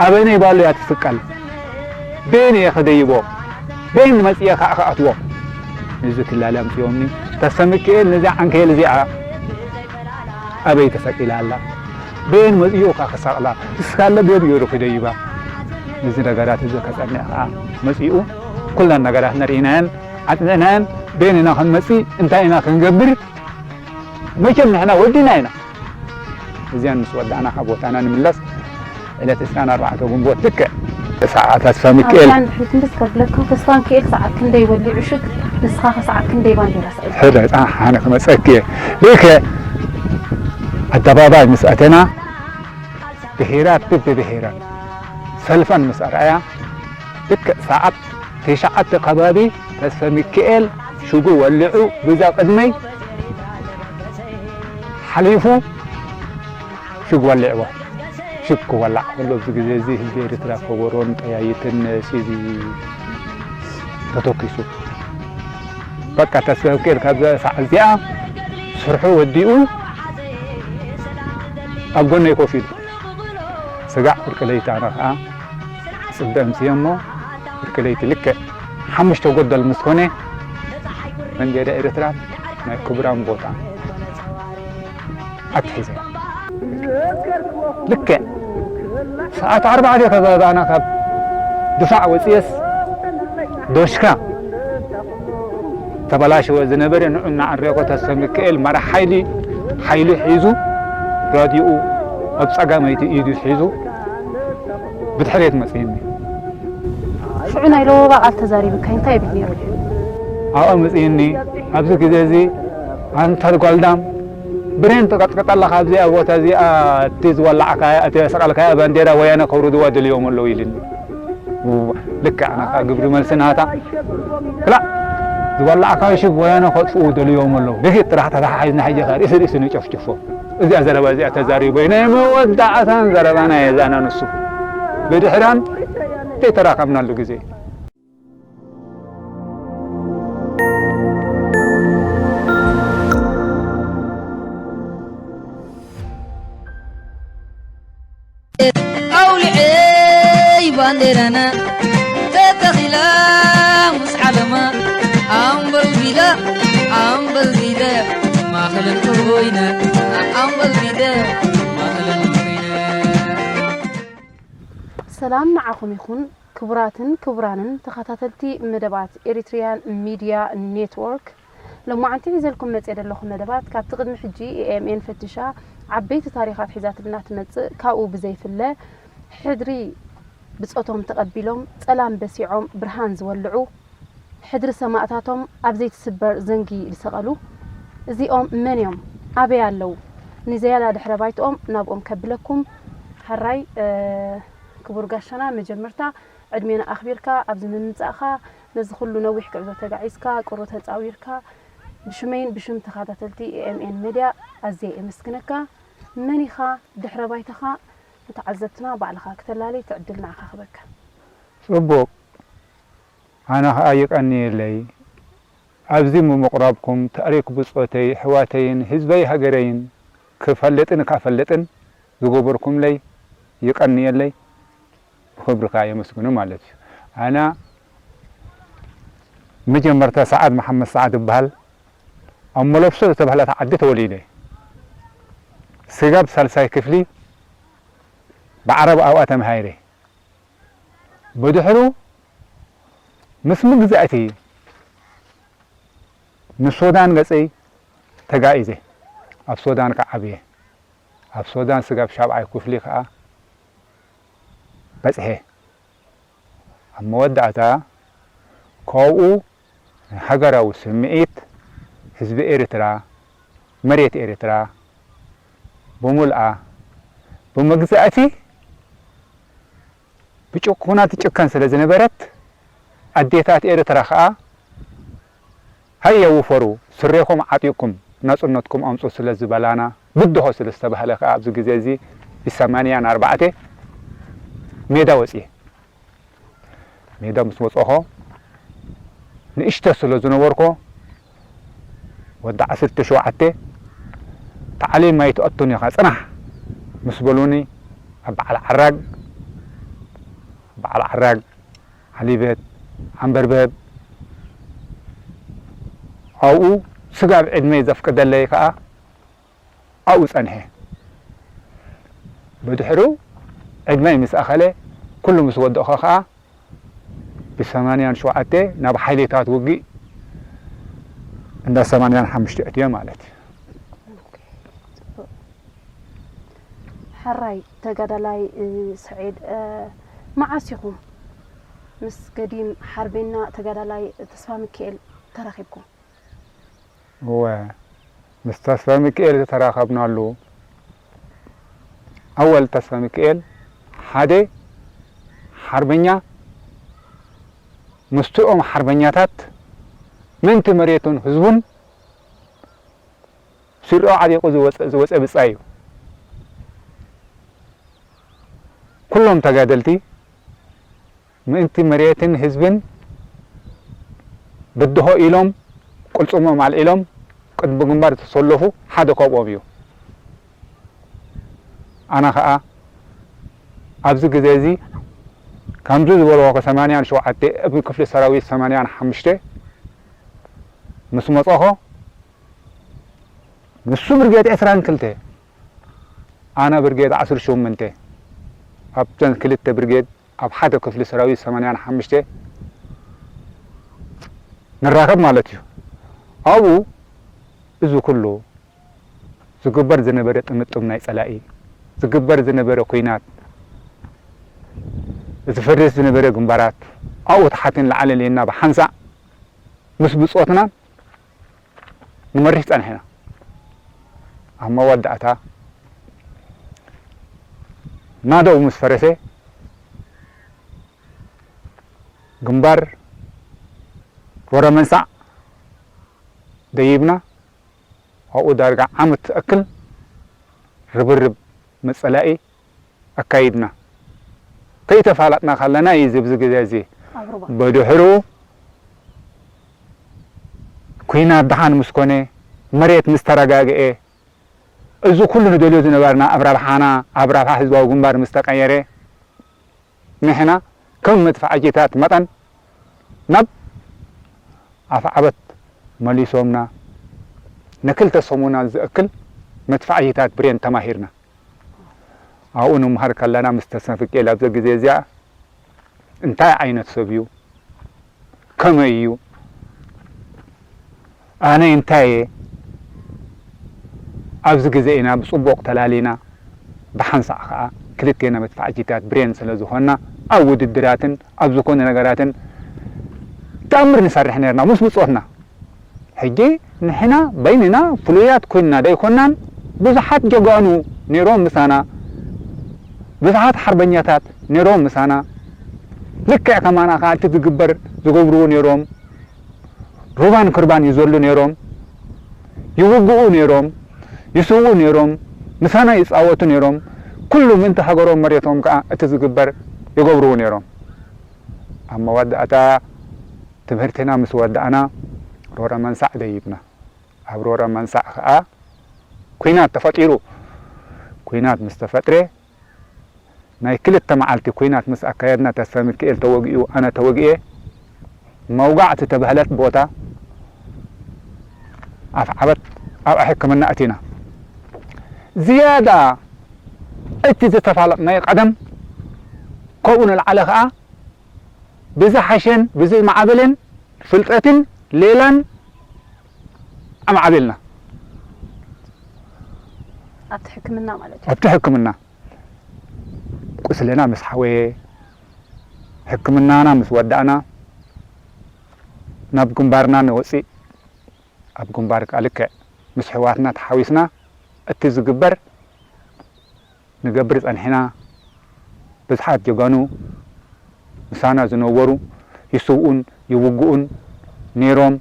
ኣበነይ ባሉ እያ ትስቀል? በየን እየ ክደይቦ? በየን መጽየ ከዓ ክኣትዎ? እዚ ክላለ ኣምጽዮምኒ። ተሰምክኤል ነዚኣ ዓንኬል እዚኣ ኣበይ ተሰቂላ ኣላ? በየን መጽዩ ከዓ ክሰቕላ? እስካለ በየን ገይሩ ክደይባ? እዚ ነገራት እዚ ከጸንዕ ከዓ መጽኡ። ኩለን ነገራት ንርኢናየን፣ ኣጽኒዕናየን፣ በየን ኢና ክንመጽእ፣ እንታይ ኢና ክንገብር? መቸም ንሕና ወዲና ኢና። እዚኣን ምስ ወዳእና ካብ ቦታና ንምለስ። ዕለት ዕስራን ኣርባዕተ ግንቦት ልክዕ ሰዓት ተስፋ ሚካኤል ኣብዚኣን ድሕሪት እንድስ ከብለካ፣ ተስፋ ሚካኤል ሰዓት ክንደይ ወሊዑ ሽግ፣ ንስኻ ከ ሰዓት ክንደይ ባንዴራ ሰቒልካ? ሕደ፣ ጻ-፣ ኣነ ክመጸኪ እየ። ልክዕ ኣደባባይ ምስ ኣተና፣ ብሄራት ብብሄራት ሰልፈን ምስ ኣርኣያ፣ ልክዕ ሰዓት ትሽዓተ ከባቢ ተስፈ ሚካኤል ሽጉ ወሊዑ ብዛ ቅድመይ ሓሊፉ ሽግ ወሊዕዎ። ሽግ ክወላዕ ከሎ ኣብዚ ግዜ እዚ ህዝቢ ኤርትራ ከበሮን ጠያይትን ሒዙ ተተኪሱ። በቃ ተስፈ ሚካኤል ካብዛ ሰዓት እዚኣ ስርሑ ወዲኡ ኣብ ጎነይ ኮፍ ኢሉ። ስጋዕ ፍርቂ ለይቲ ኣነ ኸዓ ጽበ ኣምስየ እሞ ፍርቂ ለይቲ ልክዕ ሓሙሽተ ጎደል ምስ ኮነ መንገዲ ኤርትራን ናይ ክቡራን ቦታ ኣትሒዘ። ልክዕ ሰዓት ኣርባዕተ ከባቢ ኣና ካብ ድፋዕ ወፅየስ ዶሽካ ተበላሽወ ዝነበረ ንዑ እናዓረቆ ተስፈ ሚካኤል መራሕ ሓይሊ ሓይሉ ሒዙ ራዲዮኡ ኣብ ጸጋመይቲ ኢዱ ሒዙ ብድሕሬት መፅእኒ። ሽዑ ናይ ለወባ ቃል ተዛሪብካ እንታይ ይብል ነይሩ? ኣብኣ መፅእኒ ኣብዚ ግዜ እዚ ኣንታ ጓልዳም ብሬን ትቐጥቅጥ ኣለኻ ኣብዚኣ ቦታ እዚኣ እቲ ዝወላዕካያ እቲ ዘሰቐልካያ ባንዴራ ወያነ ከውርድዋ ደልዮም ኣለዉ ኢልኒ። ልክዕ ኣነ ከዓ ግብሪ መልሲ ናታ ክላእ ዝወላዕካዮ ሽግ ወያነ ከጥፍኡ ደልዮም ኣለዉ። ድፊት ጥራሕ ተተሓሒዝና ሕጂ ከዓ ርእሲ ርእሲ ንጨፍጭፎ። እዚኣ ዘረባ እዚኣ ተዛሪቦ ናይ መወዳእታን ዘረባና እየ እዛ ንሱ። ብድሕራን ዘይተራኸብናሉ ግዜ። ኣውሊዐይ ባንዴራና ተተኺላ ምስ ዓለማ ኣምበልቢዳ ኣምበልቢዳ ማእኸለን ኮይና ኣምበልቢዳ ማእኸለን ኮይና። ሰላም ንዓኹም ይኹን ክቡራትን ክቡራንን ተኸታተልቲ መደባት ኤሪትሪያን ሚድያ ኔትወርክ። ሎማዓንቲ ሒዘልኩም መፅየ ዘለኹ መደባት ካብቲ ቅድሚ ሕጂ ኤኤምኤን ፈቲሻ ዓበይቲ ታሪኻት ሒዛትልና ትመፅእ ካብኡ ብዘይፍለ ሕድሪ ብፆቶም ተቐቢሎም ፀላም በሲዖም ብርሃን ዝወልዑ ሕድሪ ሰማእታቶም ኣብ ዘይትስበር ዘንጊ ዝሰቐሉ እዚኦም መን እዮም? ኣበይ ኣለዉ? ንዝያዳ ድሕረ ባይትኦም ናብኦም ከብለኩም። ሕራይ ክቡር ጋሻና መጀመርታ ዕድሜና ኣኽቢርካ ኣብዚ ምምጻእኻ ነዚ ኩሉ ነዊሕ ጉዕዞ ተጋዒዝካ ቁሩ ተጻዊርካ ብሽመይን ብሽም ተኻታተልቲ ኤኤምኤን ሜድያ ኣዝየ የመስግነካ። መን ኢኻ ድሕረ ባይታኻ ንተዓዘብትና ባዕልኻ ክተላልይ እቲ ዕድል ንዓኻ ክበካ። ጽቡቕ ኣነ ኸኣ የቀንየለይ ኣብዚ ምምቕራብኩም ታሪክ ብጾተይ ኣሕዋተይን ህዝበይ ሃገረይን ክፈልጥን ካፈልጥን ዝገበርኩምለይ የቀንየለይ ብኽብሪ ከኣ የመስግኖ ማለት እዩ ኣነ መጀመርታ ሰዓድ መሓመድ ሰዓድ እበሃል ኣብ መለፍሶ ዝተባህለት ዓዲ ተወሊደ ስጋብ ሳልሳይ ክፍሊ ብዓረብ ኣብኣ ተማሂረ ብድሕሩ ምስ መግዛእቲ ንሶዳን ገጸይ ተጋኢዘ ኣብ ሶዳን ከዓብየ ኣብ ሶዳን ስጋብ ሻብዓይ ክፍሊ ከኣ በጽሐ ኣብ መወዳእታ ካብኡ ናይ ሃገራዊ ስምዒት ህዝቢ ኤርትራ መሬት ኤርትራ ብምልኣ ብመግዛእቲ ብጭኩናት ትጭከን ስለ ዝነበረት ኣዴታት ኤርትራ ከኣ ሃየ ውፈሩ ስሬኹም ዓጢቕኩም ናጽነትኩም ኣምጹ ስለ ዝበላና ብድሆ ስለ ዝተባህለ ከኣ ኣብዚ ግዜ እዚ ብሰማንያን ኣርባዕተ ሜዳ ወጽየ ሜዳ ምስ ወጸኹ ንእሽተ ስለ ዝነበርኩ ወዲ ዓሰርተ ሸውዓተ ታዕሊም ኣይትኣቱን ኢኻ ጽናሕ ምስ በሉኒ ኣብ በዓል ዓራግ በዓል ዓራግ፣ ዓሊበት፣ ዓምበርበብ፣ ኣብኡ ስጋብ ዕድመይ ዘፍቅደለይ ከኣ ኣብኡ ጸንሐ። ብድሕሩ ዕድመይ ምስ ኣኸለ፣ ኩሉ ምስ ወደእኹ ከኣ፣ ብሰማንያን ሸውዓተ ናብ ሓይልታት ውግእ እንዳ ሰማንያን ሓሙሽተ እትየ ማለት እዩ። ሕራይ ተጋዳላይ፣ እ፣ ስዒድ፣ እ፣ መዓስ ኢኹም ምስ ገዲም ሓርቤና ተጋዳላይ ተስፋ ሚካኤል ተራኺብኩም? እወ፣ ምስ ተስፋ ሚካኤል ዝተራኸብናሉ፣ ኣወል ተስፋ ሚካኤል ሓደ ሓርበኛ፣ ምስቲኦም ሓርበኛታት ምእንቲ መሬቱን ህዝቡን ስርዑ ዓጢቑ ዝወፀ፣ ዝወፀ ብፃይ እዩ። ኩሎም ተጋደልቲ ምእንቲ መሬትን ህዝብን ብድሆ ኢሎም ቅልፅሞም ኣልዒሎም ቅድሚ ግንባር ዝተሰለፉ ሓደ ካብኦም እዩ። ኣነ ኸኣ ኣብዚ ግዜ እዚ ከምዚ ዝበልዎ ሰማንያን ሸውዓተ ኣብ ክፍሊ ሰራዊት ሰማንያን ሓሙሽተ ምስ መጸኹ፣ ንሱ ብርጌድ ዕስራን ክልተ፣ ኣነ ብርጌድ ዓሰርተ ሸሞንተ፣ ኣብተን ክልተ ብርጌድ ኣብ ሓደ ክፍሊ ሰራዊት ሰማንያን ሓሙሽተ ንራኸብ ማለት እዩ። ኣብኡ እዚ ኩሉ ዝግበር ዝነበረ ጥምጥም ናይ ጸላኢ፣ ዝግበር ዝነበረ ኲናት፣ ዝፈርስ ዝነበረ ግንባራት፣ ኣብኡ ታሕትን ላዕልን ኢልና ብሓንሳእ ምስ ብጾትና ንመርሕ ጸኒሕና። ኣብ መወዳእታ ናደው ምስ ፈረሰ፣ ግንባር ሮረ መንሳዕ ደይብና፣ ኣብኡ ዳርጋ ዓመት ትኣክል ርብርብ መጸላኢ ኣካይድና። ከይተፋለጥና ከለና እዩ እዚ፣ ኣብዚ ግዜ እዚ። ኣብ ሩባ። ብድሕሩ ኲናት ደሓን ምስ ኮነ፣ መሬት ምስ ተረጋግኤ፣ እዚ ኩሉ ንደልዮ ዝነበርና ኣብ ረብሓና፣ ኣብ ረብሓ ህዝባዊ ግንባር ምስ ተቀየረ፣ ንሕና ከም መድፋዕጂታት መጠን ናብ ኣፍዓበት መሊሶምና። ንክልተ ሰሙናት ዝእክል መድፋዕጂታት ብሬን ተማሂርና። ኣብኡ ንምሃር ከለና ምስ ተስፋ ሚካኤል ኣብዚ ግዜ እዚኣ እንታይ ዓይነት ሰብ እዩ? ከመይ እዩ? ኣነ እንታይ እየ? ኣብዚ ግዜ ኢና ብጽቡቕ ተላሊና፣ ብሓንሳእ ከኣ ክልቴና መድፋዕጂታት ብሬን ስለ ዝኾንና፣ ኣብ ውድድራትን ኣብ ዝኾነ ነገራትን ተኣምር ንሰርሕ ነርና ምስ ብጾትና። ሕጂ ንሕና በይንና ፍሉያት ኮይንና ደይኮናን፣ ብዙሓት ጀጋኑ ነይሮም ምሳና፣ ብዙሓት ሓርበኛታት ነይሮም ምሳና። ልክዕ ከማና ከኣ እቲ ዝግበር ዝገብርዎ ነይሮም። ሩባን ክርባን ይዘሉ ነይሮም፣ ይውግኡ ነይሮም፣ ይስውኡ ነይሮም፣ ምሳና ይጻወቱ ነይሮም። ኩሉ ምእንቲ ሃገሮም መሬቶም ከኣ እቲ ዝግበር ይገብርዎ ነይሮም። ኣብ መወዳእታ ትምህርትና ምስ ወዳእና ሮረ መንሳዕ ደይብና። ኣብ ሮረ መንሳዕ ከኣ ኲናት ተፈጢሩ። ኲናት ምስ ተፈጥረ ናይ ክልተ መዓልቲ ኲናት ምስ ኣካየድና፣ ተስፋ ሚካኤል ተወጊኡ፣ ኣነ ተወጊኤ፣ መውጋዕቲ ተባህለት ቦታ ኣፍዓበት ኣብኣ ሕክምና ኣቲና። ዝያዳ እቲ ዝተፋለጥናዮ ቀደም፣ ካብኡ ንላዕሊ ከኣ ብዝሓሸን ብዝማዕበለን ፍልጠትን ሌላን ኣማዕቢልና። ኣብቲ ሕክምና ማለት እዩ። ኣብቲ ሕክምና ቁስልና ምስ ሓወየ፣ ሕክምናና ምስ ወዳእና፣ ናብ ግንባርና ንወፅእ። ኣብ ግንባር ከኣ ልክዕ ምስ ኣሕዋትና ተሓዊስና እቲ ዝግበር ንገብር ጸኒሕና። ብዙሓት ጀጋኑ ምሳና ዝነበሩ ይስውኡን ይውግኡን ነይሮም።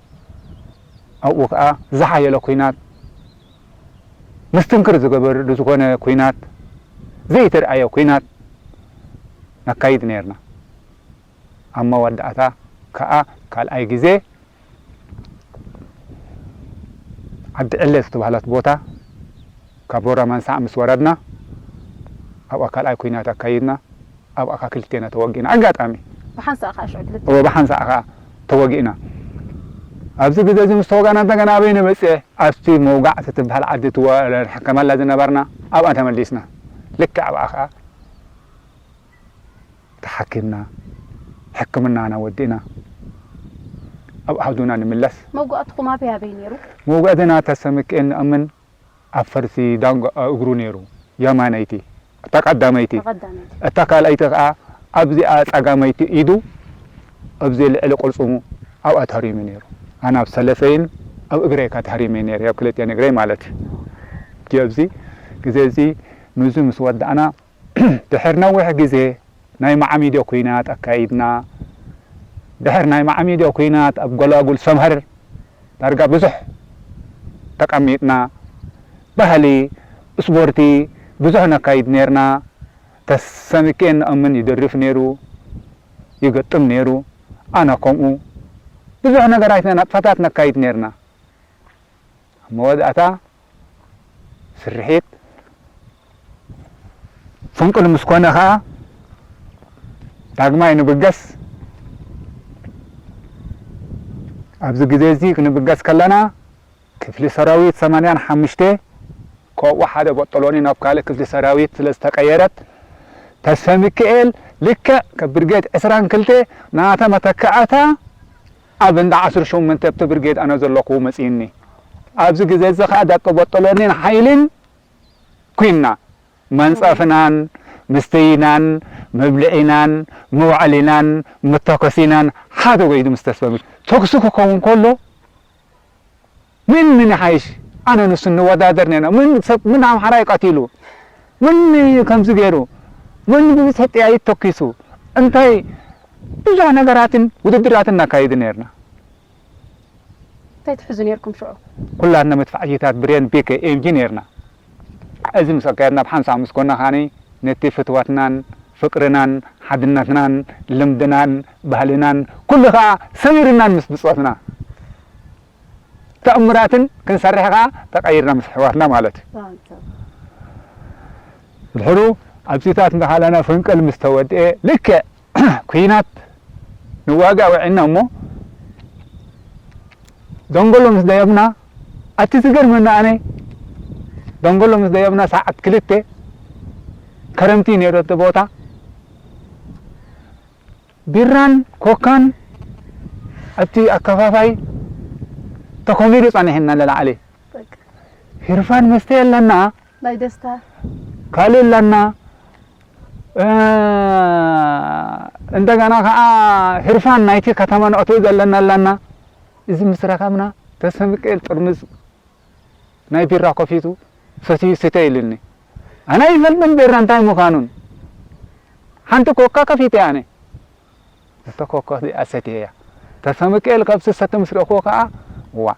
ኣብኡ ከኣ ዝሓየለ ኲናት፣ መስተንክር ዝገበር ዝኾነ ኲናት፣ ዘይተርኣየ ኲናት ነካይድ ነይርና። ኣብ መወዳእታ ከኣ ካልኣይ ግዜ ዓዲ ዕለ ዝተባህለት ቦታ ካብ ሮረ መንሳዕ ምስ ወረድና፣ ኣብኣ ካልኣይ ኲናት ኣካይድና። ኣብኣ ክልቴና ተወጊእና። ኣጋጣሚ ብሓንሳእ ከዓ ሽዑ ክልተ እወ ብሓንሳእ ከዓ ተወጊእና። ኣብዚ ግዜ እዚ ምስ ተወጋእና እንደገና ኣበይ ንመፅእ? ኣብቲ መውጋዕቲ ትበሃል ዓዲ ትወ-፣ ንሕከመላ ዝነበርና ኣብኣ ተመሊስና። ልክዕ ኣብኣ ከዓ ተሓኪምና ሕክምናና ወዲእና ኣብ ዓዱና ንምለስ። መጓእትኹም ኣበይ ኣበይ ነይሩ? መውጋእትና ተሰምክኤን ንኣምን ኣብ ፈርሲ ዳንጎ እግሩ ነይሩ፣ የማነይቲ፣ እታ ቀዳመይቲ። ተቐዳመይቲ እታ ካልኣይቲ ከዓ ኣብዚኣ ጸጋመይቲ ኢዱ፣ ኣብዚ ልዕሊ ቅልጽሙ ኣብኣ ተሃሪሙ ነይሩ። ኣነ ኣብ ሰለሰይን ኣብ እግረይ እካ ተሃሪመ ነይረ፣ ኣብ ክልቲኣን እግረይ ማለት እዩ። ኣብዚ ግዜ እዚ ምስዚ ምስ ወዳእና፣ ድሕሪ ነዊሕ ግዜ ናይ ማዓሚዶ ኲናት ኣካይድና። ድሕሪ ናይ ማዓሚዶ ኲናት ኣብ ጎላጉል ሰምሀር ዳርጋ ብዙሕ ተቐሚጥና። ባህሊ፣ ስፖርቲ ብዙሕ ነካይድ ነይርና። ተሰምክኤን ንኣምን ይደርፍ ነይሩ፣ ይገጥም ነይሩ። ኣነ ከምኡ ብዙሕ ነገራት ኢና ናጥፋታት ነካይድ ነይርና። ኣብ መወዳእታ ስርሒት ፍንቅል ምስ ኮነ ኸኣ ዳግማይ ንብገስ። ኣብዚ ግዜ እዚ ክንብገስ ከለና ክፍሊ ሰራዊት ሰማንያን ሓሙሽተ ካብኡ ሓደ በጠሎኒ ናብ ካልእ ክፍሊ ሰራዊት ስለ ዝተቀየረት፣ ተስፈ ሚካኤል ልክዕ ካብ ብርጌድ ዕስራን ክልተ ናታ መተካእታ ኣብ እንዳ ዓሰርተ ሸሞንተ ኣብቲ ብርጌድ ኣነ ዘለኹ መጺእኒ። ኣብዚ ግዜ እዚ ኸኣ ደቂ በጠሎኒን ሓይልን ኩንና መንጸፍናን ምስትይናን መብልዒናን መውዓሊናን መተኮሲናን ሓደ ኮይኑ ምስ ተስፈ ሚካኤል ተኩሲ ክኸውን ከሎ ምን ምን ይሓይሽ? ኣነ ንሱ ንወዳደር ነና። ምን ሰብ ምን ኣምሓራይ ቀቲሉ? ምን ከምዚ ገይሩ? ምን ብሰጥያይት ተኪሱ? እንታይ ብዙሕ ነገራትን ውድድራትን ነካይድ ነርና። እንታይ ትሕዙ ነርኩም ሽዑ? ኩላትና መድፋዕጅታት ብሬን ቢከ ኤምጂ ነርና። እዚ ምስ ኣካየድና ብሓንሳብ ምስ ኮና ኻኒ ነቲ ፍትወትናን ፍቅርናን ሓድነትናን ልምድናን ባህልናን ኩሉ ኸዓ ሰሚርናን ምስ ብጾትና ተኣምራትን ክንሰርሕ ኸዓ ተቐይርና ምስ ኣሕዋትና ማለት እዩ። ድሕሩ ኣብዚታት እንዳሃለና ፈንቅል ምስ ተወድኤ ልክዕ ኩናት ንዋጋ ውዒልና እሞ ደንጎሎ ምስ ደየብና ኣቲ ዝገርመና ኣነ ደንጎሎ ምስ ደየብና ሰዓት ክልተ ከረምቲ ነይሩ እቲ ቦታ ቢራን ኮካን ኣብቲ ኣከፋፋይ ተኮሚሩ ጸኒሕና ለላዕሊ ሂርፋን መስተ የለና ናይ ደስታ ካልእ ኣለና እንደገና ከዓ ህርፋን ናይቲ ከተማ ንእትው ዘለና ኣለና እዚ ምስ ረከብና ተሰምቀል ጥርምዝ ናይ ቢራ ከፊቱ ሰትዩ ስተ ኢልኒ ኣነ ይፈልጥን ቢራ እንታይ ምዃኑን ሓንቲ ኮካ ከፊተ ኣነ እተ ኮካ እዚኣ ሰትየያ ተሰምቀል ካብዚ ሰተ ምስ ረእክዎ ከዓ ዋ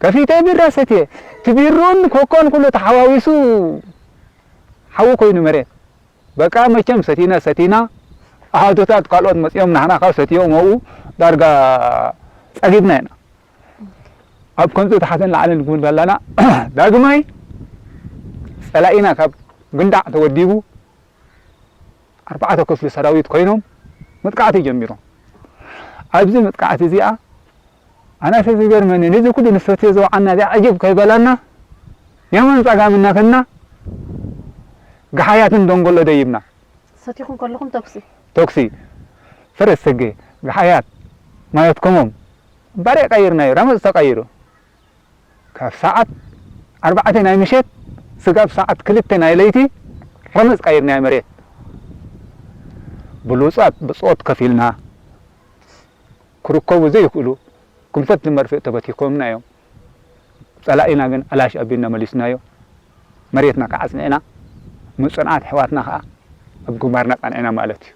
ከፊተ ቢራ ሰትየ እቲ ቢሩን ኮኮን ኩሉ ተሓዋዊሱ ሓዊ ኮይኑ መሬት በቃ መቸም ሰቲና ሰቲና ኣሃዱታት ካልኦት መፂኦም ናህና ካብ ሰትዮም ኣብኡ ዳርጋ ፀጊብና ኢና ኣብ ከምዚ ታሕትን ላዕልን ክንብል ከለና ዳግማይ ፀላኢና ካብ ግንዳዕ ተወዲቡ ኣርባዕተ ክፍሊ ሰራዊት ኮይኖም መጥቃዕቲ ጀሚሮም ኣብዚ መጥቃዕቲ እዚኣ ኣናሰ ዝገርመኒ ነዚ ኩሉ ንሰትዮ ዝወዓና ዚኣ ዕጅብ ከይበላና የማን ጸጋም እናፈና ገሓያትን ደንጎሎ ደይብና ሰቲኹም ከለኹም ተኩሲ ተኩሲ ፈረስ ሰገ ገሓያት ማያትኮሞም ባሬ ቀይርናዮ ረመፅ ተቀይሩ ካብ ሰዓት ኣርባዕተ ናይ ምሸት ስጋብ ሰዓት ክልተ ናይ ለይቲ ረመፅ ቀይርናዮ መሬት ብሉፃት ብፆት ከፊልና ክርከቡ ዘይክእሉ ክንፈት ዝመርፍእ ተበቲኮምና እዮም። ፀላኢና ግን ኣላሽ ኣቢልና መሊስናዮ። መሬትና ከዓ ኣፅኒዕና፣ ምፁናዓት ኣሕዋትና ከዓ ኣብ ግንባርና ኣፃኒዕና ማለት እዩ።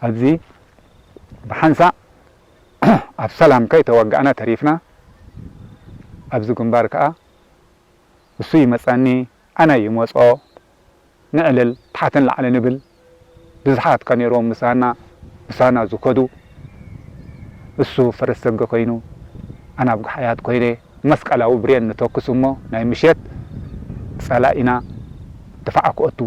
ኣብዚ ብሓንሳእ ኣብ ሰላም ከይተወጋእና ተሪፍና። ኣብዚ ግንባር ከዓ እሱ ይመፀኒ ኣነ ይመፆ ንዕልል ታሕትን ላዕሊ ንብል ብዝሓት ከ ነይሮም ምሳና ምሳና ዝከዱ እሱ ፈረስ ሰገ ኮይኑ ኣነ ኣብ ጉሓያት ኮይነ መስቀላዊ ብሬን ንተኩስ እሞ ናይ ምሸት ፀላኢና ድፋዕ ክኣቱ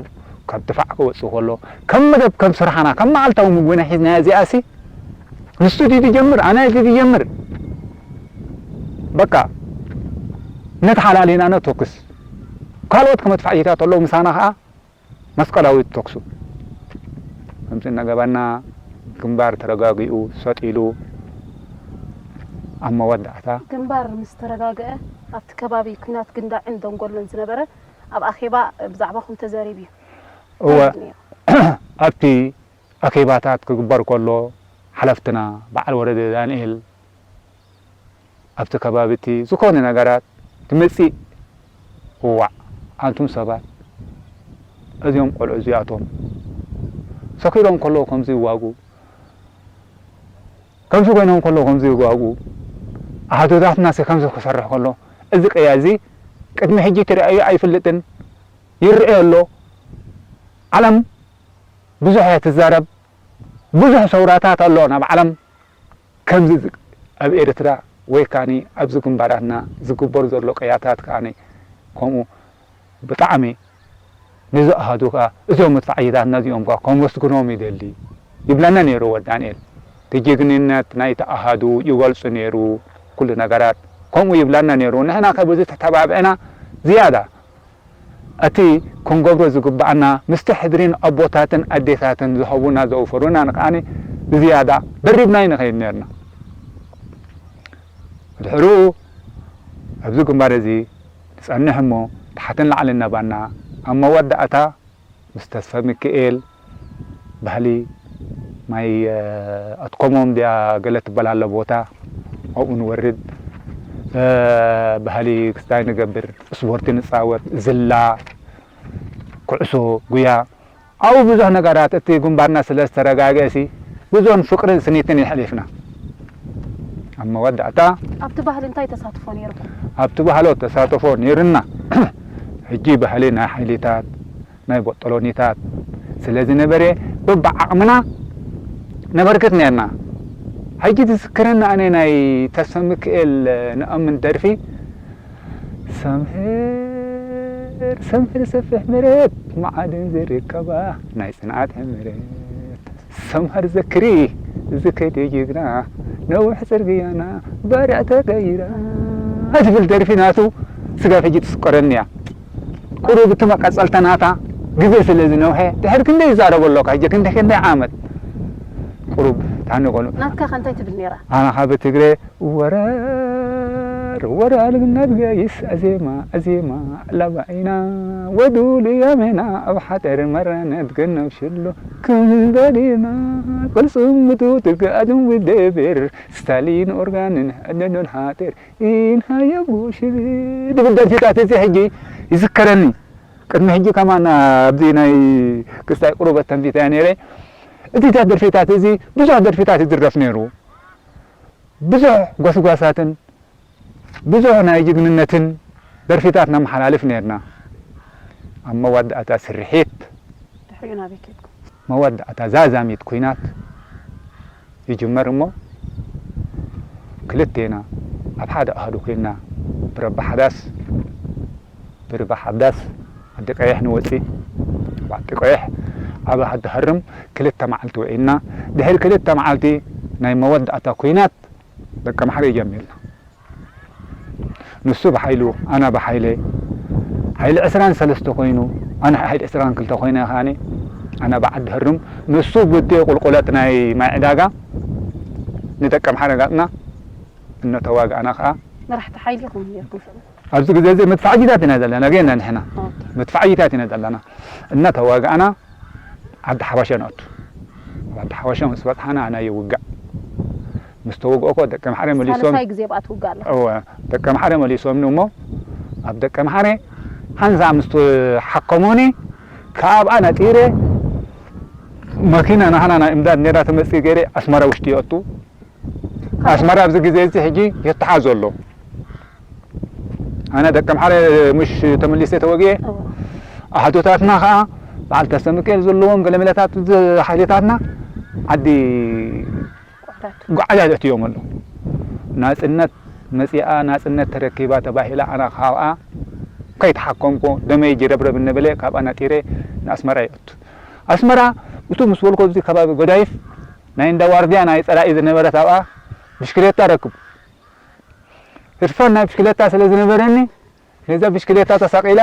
ኣብ ድፋዕ ክወጽእ ከሎ፣ ከም መደብ፣ ከም ስራሕና፣ ከም መዓልታዊ ምግብና ሒዝናያ እዚኣሲ፣ ንሱ ድዩ ዝጀምር፣ ኣነ ድዩ ዝጀምር? በቃ፣ ነተሓላሊና ነተኩስ። ካልኦት ከመጥፋእይታት ኣለዉ፣ ምሳና ኸኣ መስቀላዊ ተኩሱ። ከምዚ እናገበርና ግንባር ተረጋጊኡ፣ ሰጥ ኢሉ፣ ኣብ መወዳእታ ግንባር ምስ ተረጋግአ፣ ኣብቲ ከባቢ ኲናት ግንዳዕን ደንጎሎን ዝነበረ ኣብ ኣኼባ ብዛዕባኹም ተዘሪቡ እዩ። እወ፣ እንታይ ነይሩ? ኣብቲ ኣኼባታት ክግበር ከሎ፣ ሓለፍትና በዓል ወረደ ዳንኤል ኣብቲ ከባቢ እቲ ዝኾነ ነገራት ትመጽእ፣ እዋዕ፣ ኣንቱም ሰባት፣ እዚኦም ቆልዑ እዚኣቶም ሰኪሮም ከለዉ ከምዚ ይዋጉ፣ ከምዚ ኮይኖም ከለዉ ከምዚ ይዋጉ፣ ኣሃዱታትናሲ ከምዚ ክሰርሕ ከሎ፣ እዚ ቅያ እዚ ቅድሚ ሕጂ ተራእዩ ኣይፍልጥን፣ ይረአ ኣሎ። ዓለም ብዙሕ እያ ትዛረብ፣ ብዙሕ ሰውራታት ኣሎ ናብ ዓለም። ከምዚ ዝ-፣ ኣብ ኤርትራ ወይ ካኒ ኣብዚ ግንባራትና ዝግበሩ ዘሎ ቅያታት ከኣኒ ከምኡ ብጣዕሚ ንዝኣሃዱ ከኣ እዞም መድፋዕይታትና እዚኦም ከኣ ከመስግኖም ይደሊ ይብለና ነይሩ ወዲ ዳንኤል። እቲ ጅግንነት ናይቲ ኣሃዱ ይገልጹ ነይሩ፣ ኩሉ ነገራት ከምኡ ይብለና ነይሩ። ንሕና ከ በዚ ተተባብዕና ዝያዳ እቲ ክንገብሮ ዝግብኣና ምስቲ ሕድሪን ኣቦታትን ኣዴታትን ዝሃቡና ዘውፈሩና ንኸኣኒ ብዝያዳ ደሪብና ንኸይድ ነርና። ድሕሩ ኣብዚ ግንባር እዚ ንጸንሕ እሞ ታሕትን ላዕልን እናባና ኣብ መወዳእታ ምስ ተስፋ ሚካኤል ባህሊ ማይ፣ እ፣ ኣትኮሞም ድያ ገለ ትበሃል ኣላ ቦታ፣ ኣብኡ ንወርድ። እ፣ ባህሊ ክስታይ ንገብር፣ ስፖርቲ ንጻወት፣ ዝላ፣ ኩዕሶ፣ ጉያ፣ ኣብኡ ብዙሕ ነገራት እቲ ግንባርና ስለ ዝተረጋግአሲ ብዙሕን ፍቅርን ስኒትን የሕሊፍና። ኣብ መወዳእታ ኣብቲ ባህሊ እንታይ ተሳትፎ ነይርኩም? ኣብቲ ባህሎ ተሳትፎ ነይርና። ሕጂ ባህሊ ናይ ሓይሊታት ናይ ቦጦሎኒታት ስለ ዝነበረ፣ በብዓቕምና ነበርክት ኔርና። ሕጂ ዝዝክረኒ ኣነ ናይ ተስፋ ሚካኤል ንኣምን ደርፊ፣ ሰምሄር፣ ሰምሄር ሰፊሕ መሬት መዓድን ዝርከባ ናይ ጽንዓት ሕመሬት፣ ሰምሃር ዘክሪ ዝከደ ጅግና ነዊሕ ጽርግያና ባርዕ ተቀይራ ትብል ደርፊ ናቱ ስጋብ ሕጂ ትስቆረኒ እያ። ቁሩብ እቲ መቀጸልታ ናታ ግዜ ስለ ዝነውሐ፣ ድሕር ክንደይ ይዛረቦ ኣለካ፣ ሕጂ ክንደይ፣ ክንደይ ዓመት ቁሩብ ታንቆሉ። ናትካ ከ እንታይ ትብል ነይራ? ኣና ካብ ትግሬ ወራር፣ ወራር ግናት ጋይስ፣ ኣዜማ፣ ኣዜማ፣ ላባይና፣ ወዱሉ ያሜና፣ ኣብ ሓጠር መራነት ገነብ ሽሎ ክንበሊና፣ ቅልጽም ምቱ ትግኣድም ውደብር፣ ስታሊን ኦርጋንን፣ ኣደዶን ሓጠር፣ ኢንሃየቡ ሽብል። ድብል ደርፊታት እዚ ሕጂ ይዝከረኒ። ቅድሚ ሕጂ ከማን ኣብዚ ናይ ክስታይ ቁሩበት ተንፊተያ ነይረ። እዚታት ደርፊታት እዚ ብዙሕ ደርፊታት ይድረፍ ነይሩ። ብዙሕ ጎስጓሳትን ብዙሕ ናይ ጅግንነትን ደርፊታት ነመሓላልፍ ነይርና። ኣብ መወዳእታ ስርሒት ድሕሪኡ ናበይ ከድኩም? መወዳእታ ዛዛሚት ኲናት ይጅመር እሞ ክልቴና ኣብ ሓደ ኣሃዱ ኮይንና ብረባ ሓዳስ፣ ብርባ ሓዳስ ዓዲ ቀይሕ ንወፂ፣ ኣብ ዓዲ ቀይሕ ኣብ ዓዲ ሃርም ክልተ መዓልቲ ውዒልና። ድሕሪ ክልተ መዓልቲ ናይ መወዳእታ ኲናት ደቀምሓረ ጀሚርና። ንሱ ብሓይሉ፣ ኣና ብሓይለ፣ ሓይሊ ዕስራን ሰለስተ ኮይኑ፣ ኣነ ሓይሊ ዕስራን ክልተ ኮይነ ከኣኒ፣ ኣና ብዓዲ ህርም፣ ንሱ ብቲ ቁልቁለት ናይ ማይ ዕዳጋ ንደቀምሓረ ጋጥና፣ እነተዋግኣና ከኣ መራሕቲ ሓይሊ ኢኹም ነይርኩም ሽዑ? ኣብዚ ግዜ እዚ መድፋዕይታት ኢና ዘለና፣ ገና ንሕና ኦኬ። መድፋዕይታት ኢና ዘለና። እናተዋግኣና ዓዲ ሓባሻ ንኣቱ። ኣብ ዓዲ ሓባሻ ምስ በጽሓና ኣና ይውጋእ። ምስ ተወግኦ እኮ ደቀምሓረ መሊሶም ሳልሳይ ግዜ ብኣ ትውጋእ ኣለኻ። እወ፣ ደቀምሓረ መሊሶምኒ እሞ ኣብ ደቀምሓረ ሓንሳ ምስ ተሓከሙኒ ካብኣ ነጢረ መኪና ናህና ናይ እምዳድ ኔራ ተመጽእ ገይረ ኣስመራ ውሽጢ ይኣቱ። ኣስመራ ኣብዚ ግዜ እዚ ሕጂ የተሓዝ ኣሎ። ኣነ ደቀምሓረ ምሽ ተመሊሰ ተወግኤ። እወ። ኣሕቶታትና ኸኣ በዓል ተሰምቄል ዘለዎም ገለመለታት እዚ ሓይልታትና ዓዲ ጓዕዳድ። ጓዕዳድ ኣእትዮም ኣሎ። ናጽነት መጺኣ፣ ናጽነት ተረኪባ ተባሂላ፣ ኣና ካብኣ ከይተሓከምኩ ደመይ ጅረብረብ እናበለ ካብኣ ነጢረ ንኣስመራ ይኣቱ። ኣስመራ እቱ ምስ በልኮ ኣብዚ ከባቢ ጎዳይፍ ናይ እንዳ ዋርድያ ናይ ጸላኢ ዝነበረት ኣብኣ ብሽክሌታ ረክብ። ህርፋን ናይ ብሽክሌታ ስለ ዝነበረኒ ነዛ ብሽክሌታ ተሳቒላ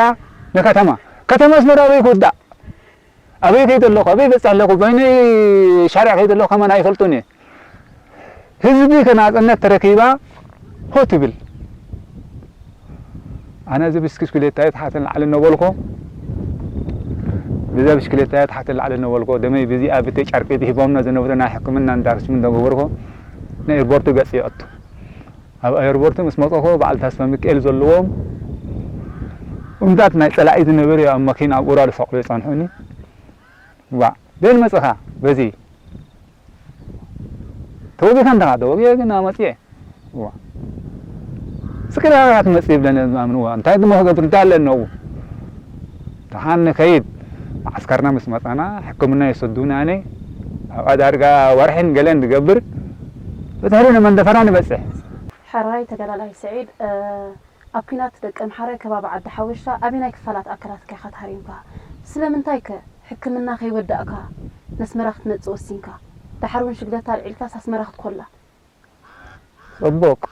ንከተማ፣ ከተማ ኣስመራ ኣበይ ክውዳእ? ኣበይ ከይደ ኣለኹ? ኣበይ በጽሕ ኣለኹ? በይነይ ሻርዕ ከይደ ኣለኹ ከማን ኣይፈልጡን እየ። ህዝቢ ከ ናጽነት ተረኪባ ሆ ትብል። ኣነ እዚ ብስክስክሌታየ ተሓተ ንላዕሊ እናበልኮ፣ ብዛ ብሽክሌታየ ተሓተ ንላዕሊ እናበልኮ፣ ደመይ ብዚኣ ብተ ጨርቂ ሂቦምና ዝነበሩ ናይ ሕክምና እንዳርሽም እንዳገበርኮ፣ ንኤርፖርት ገጽ ይኣቱ። ኣብ ኣየርፖርት ምስ መጸኹ በዓል ተስፋ ሚካኤል ዘለዎም እምታት ናይ ጸላኢ ዝነበሩ ኣብ መኪና ኣብ ኡራል ሰቕሎ ይጸንሑኒ። ዋ፣ ቤል መጽኻ በዚ ተወጊኻ እንተኻ ተወጊ ግን ኣመጽየ። ዋ። ስቅራ ክትመጽእ ይብለኒ ዝማምንዋ። እንታይ ድማ ክገብር እንታይ ኣለኒ ኣብኡ? ደሓን ንኸይድ። መዓስከርና ምስ መጻና ሕክምና የሰዱና ኣነ። ኣብኣ ዳርጋ ወርሕን ገለን ዝገብር። ብድሕሪ ንመንደፈራ ንበጽሕ። ሕራይ ተጋዳላይ ስዒድ፣ እ፣ ኣብ ኲናት ደቂ ኣምሓረ ከባቢ ዓዲ ሓወሻ ኣበየናይ ክፋላት ኣካላትካ ኢኻ ተሃሪምካ? ስለምንታይ ከ ሕክምና ከይወዳእካ ነስመራ ክትመጽእ ወሲንካ? ደሓር እውን ሽግለታ ኣልዒልካስ ኣስመራ ክትኮላ? ጽቡቕ።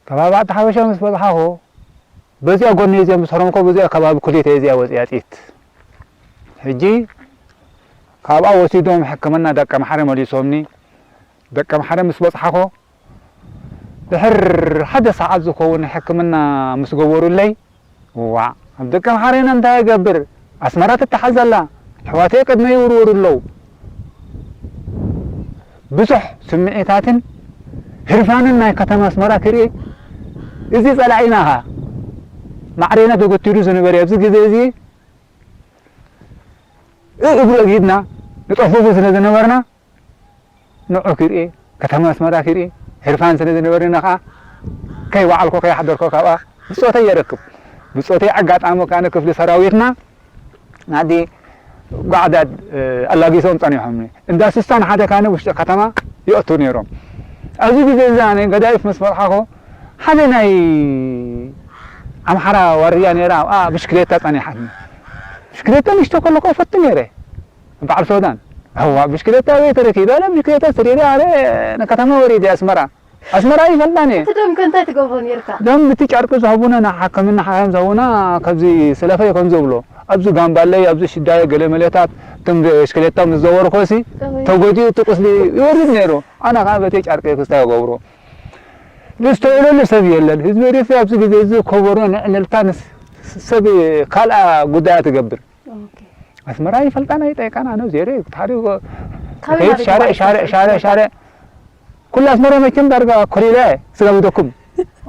ከባቢ ዓዲ ሓበሻ ምስ በጽሓኹ፣ በዚኣ ጎኒ እዚኣ ምስ ሀረምኩ፣ በዚኣ ከባቢ ኩሊተ እዚኣ ወጺኣ ጺት። ሕጂ ካብኣ ወሲዶም ሕክምና ደቀምሓረ መሊሶምኒ። ደቀምሓረ ምስ በጽሓኹ፣ ድሕር ሓደ ሰዓት ዝኸውን ሕክምና ምስ ገበሩለይ፣ ዋዕ፣ ኣብ ደቀምሓረ ኢና እንታይ እገብር? ኣስመራ ትተሓዝ ኣላ። ኣሕዋተይ ቅድመይ ይውርወሩ ኣለዉ። ብዙሕ ስምዒታትን ህርፋንን ናይ ከተማ ኣስመራ ክርኢ፣ እዚ ጸላኢና ኸኣ ማዕሬና ተገቲሩ ዝነበረ ኣብዚ ግዜ እዚ እግሩ ኣግሂድና ንጠፍኡ ስለ ዝነበርና፣ ንዑ ክርኢ፣ ከተማ ኣስመራ ክርኢ፣ ህርፋን ስለ ዝነበረና ኸኣ ከይወዓልኩ ከይሓደርኩ ካብኣ ብጾተይ የረክብ። ብጾተይ ኣጋጣሚ ከኣ ንክፍሊ ሰራዊትና ናዲ ጓዕዳድ፣ እ፣ ኣላጊሶም ጸኒሖምኒ። እንዳ ስሳን ሓደ ካነ ውሽጢ ከተማ ይእቱ ነይሮም። ኣብዚ ግዜ እዚ ኣነ ገዳይፍ ምስ በጽሓኹ፣ ሓደ ናይ ኣምሓራ ዋርድያ ነይራ፣ ኣብኣ ብሽክሌታ ጸኒሓትኒ። ብሽክሌታ ንእሽቶ ከለኹ እፈቱ ነይረ። በዓል ሶዳን። እዋ፣ ብሽክሌታ ኣበይ ተረኪበ? ኣነ ብሽክሌታ ሰዲደ ኣነ ንከተማ ወሪደ ኣስመራ። ኣስመራ ይፈልጣን እየ። እቲ ደም ከ እንታይ ትገብሮ ነይርካ? ደም እቲ ጨርቂ ዝህቡና፣ ናይ ሕክምና ሓካይም ዝህቡና፣ ካብዚ ስለፈይ ከም ዝብሎ፣ ኣብዚ ጋምባለይ፣ ኣብዚ ሽዳየ ገለ መለታት፣ እቶም ብሽክሌታ ምስ ዘወርኮ ሲ፣ እወይ። ተጎዲኡ እቲ ቁስሊ ይወርድ ነይሩ። ኣነ ኸዓ በቲ ጨርቂ ክስታይ እገብሮ። ዝስተውዕለሉ ሰብ የለን። ህዝቢ ኤርትራ ኣብዚ ግዜ እዚ ከበሮ ንዕልልታ ንስ-፣ ሰብ ካልኣ ጉዳያ ትገብር። ኦኬ። ኣስመራ ይፈልጣን ኣይጠይቃን ኣነ ዜሮ እዩ። ታዲያ እኮ ካበይ ከይድ ናበይ ሻርዕ፣ ተጓዒዝካ ሻርዕ፣ ትፈልጥ ሻርዕ፣ ነበር? ሻርዕ። ኩሉ ኣስመራ መቸም ዳርጋ ኮሪረ ስለ ምደኩም።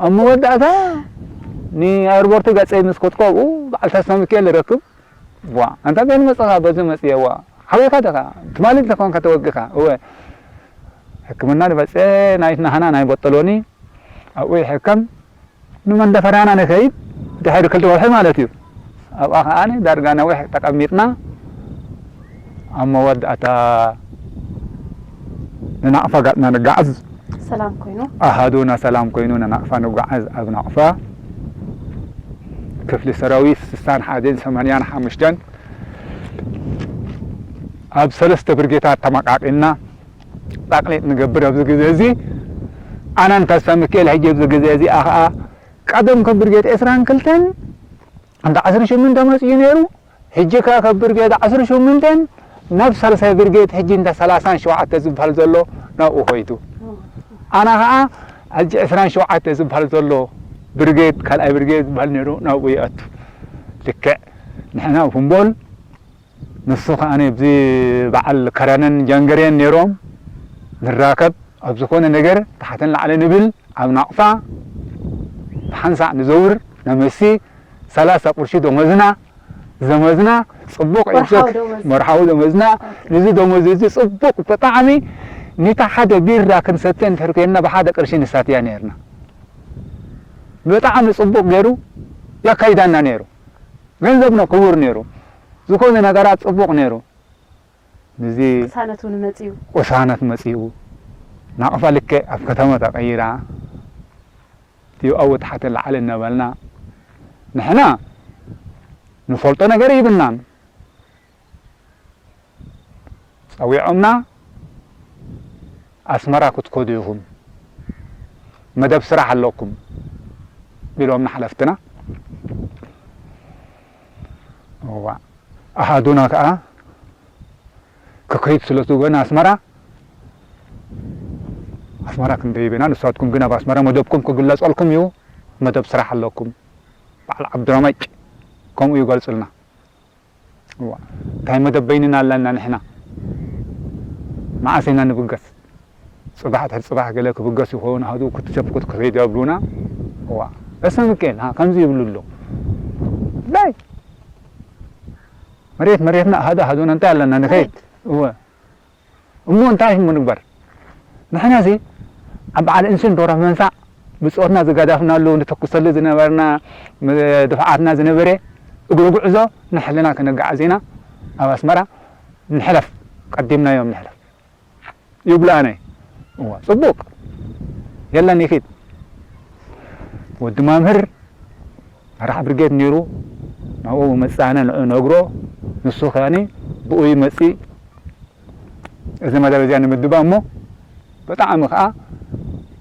ኣብ መወዳእታ ንኣየርፖርት ገጸይ ምስ ከድኩ ኣብኡ በዓል ተስፋ ሚካኤል ይረክብ። ዋ፣ ኣንታ በይን መጸኻ በዚ መጽየ ዋ። ሓዊኻ ደኻ፣ ትማሊ እንተኾንካ ተወጊኻ። እወ። ሕክምና ንበጽ ናይ ናህና ናይ ቦጠሎኒ ኣብኡ ይሕከም። ንመንደፈራና ንኸይድ ድሕሪ ክልተ ወርሒ ማለት እዩ። ኣብኣ ኸኣ ዳርጋ ነዊሕ ተቐሚጥና ኣብ መወዳእታ ንናቕፋ ጋጥና ንጋዓዝ። ሰላም ኮይኑ? ኣሃዱና ሰላም ኮይኑ ንናቕፋ ንጓዓዝ። ኣብ ናቕፋ ክፍሊ ሰራዊት ስሳን ሓደን ሰማንያን ሓሙሽተን ኣብ ሰለስተ ብርጌታት ተመቃቂልና ጣቕሊጥ ንገብር ኣብዚ ግዜ እዚ። ኣነን ተስፋ ሚካኤል ሕጂ ኣብዚ ግዜ እዚኣ ኸኣ ቀደም ከም ብርጌድ ዕስራን ክልተን እንዳ ዓሰርተ ሸሞንተ መጺኡ ነይሩ። ሕጂ ከኣ ካብ ብርጌድ ዓሰርተ ሸሞንተን ናብ ሳልሳይ ብርጌድ ሕጂ እንዳ ሰላሳን ሸውዓተ ዝበሃል ዘሎ ናብኡ ኾይቱ። ኣና ኸኣ ኣብዚ ዕስራን ሸውዓተ ዝበሃል ዘሎ ብርጌድ፣ ካልኣይ ብርጌድ ዝበሃል ነይሩ ናብኡ ይኣቱ። ልክዕ ንሕና ኣብ ሁምቦል ንሱ ከኣ ኣብዚ በዓል ከረንን ጀንገሬን ነይሮም ንራከብ። ኣብ ዝኾነ ነገር ታሕትን ላዕሊ ንብል፣ ኣብ ናቕፋ ብሓንሳእ ንዘውር፣ ነመሲ ሰላሳ ቅርሺ ደሞዝና፣ ዘመዝና ጽቡቕ ወርሓዊ ኢንሰክ-፣ ደሞዝ። ወርሓዊ ደሞዝና። ኦኬ። ንዚ ደሞዝ እዚ ጽቡቕ ብጣዕሚ፣ ኒታ ሓደ ቢራ ክንሰተ እንድሕር ኮይንና ብሓደ ቅርሺ ንሳትያ ነይርና። ብጣዕሚ ጽቡቕ ገይሩ የካይዳና ነይሩ። ገንዘብና ክቡር ነይሩ። ዝኾነ ነገራት ጽቡቕ ነይሩ። ንዚ ቅሳነት እውን መጺኡ። ቅሳነት መጺኡ። ናቕፋ ልክዕ ኣብ ከተማ ተቐይራ። እቲኡ ኣብ ታሕቲ ላዕሊ እናበልና ንሕና ንፈልጦ ነገር ይብልናን። ጸዊዖምና፣ ኣስመራ ክትከዱ ኢኹም፣ መደብ ስራሕ ኣለኩም፣ ቢሎምና ሓለፍትና። እዋ፣ ኣሃዱና ከኣ ክከይድ ስለ ትብሉና ኣስመራ፣ ኣስመራ ክንደይብ ኢና፣ ንሳትኩም ግን ኣብ ኣስመራ መደብኩም ክግለጸልኩም እዩ፣ መደብ ስራሕ ኣለኩም። በዓል ዓብዱረመጭ ከምኡ ይገልጹልና። እዋ፣ እንታይ መደብ በይንና ኣለና ንሕና? መዓስ ኢና ንብገስ? ጽባሕ ድሕሪ ጽባሕ ገለ ክብገስ ይኸውን፣ ኣሃዱ ክትሸፍኩ ክትከይድ የብሉና። እዋ፣ እሰ ሚካኤል፣ ሃ፣ ከምዚ ይብሉ ኣሎ። ላይ መሬት መሬትና፣ ኣሃዱ ኣሃዱና እንታይ ኣለና ንኸይድ? መሬት። እወ። እሞ እንታይ እሞ ንግበር? ንሕና እዚ ኣብ በዓል እንስን ዶሮ መንሳእ ብጾትና ዝጋዳፍናሉ፣ ንተኩሰሉ ዝነበርና፣ ም-፣ ድፍዓትና ዝነበረ እግሪ ጉዕዞ ንሕልና ክነጋዓዝ ኢና። ኣብ ኣስመራ ንሕለፍ፣ ቀዲምናዮም ንሕለፍ ይብሉ ኣነ። እዋ፣ ጽቡቕ። የለን ይኺድ። ወዲ መምህር መራሕ ብርጌድ ነይሩ። ናብኡ መጻነ ንዑ ነግሮ። ንሱ ከኣኒ ብኡ ይመጽእ። እዚ መደብ እዚኣ ንምድባ እሞ ብጣዕሚ ከኣ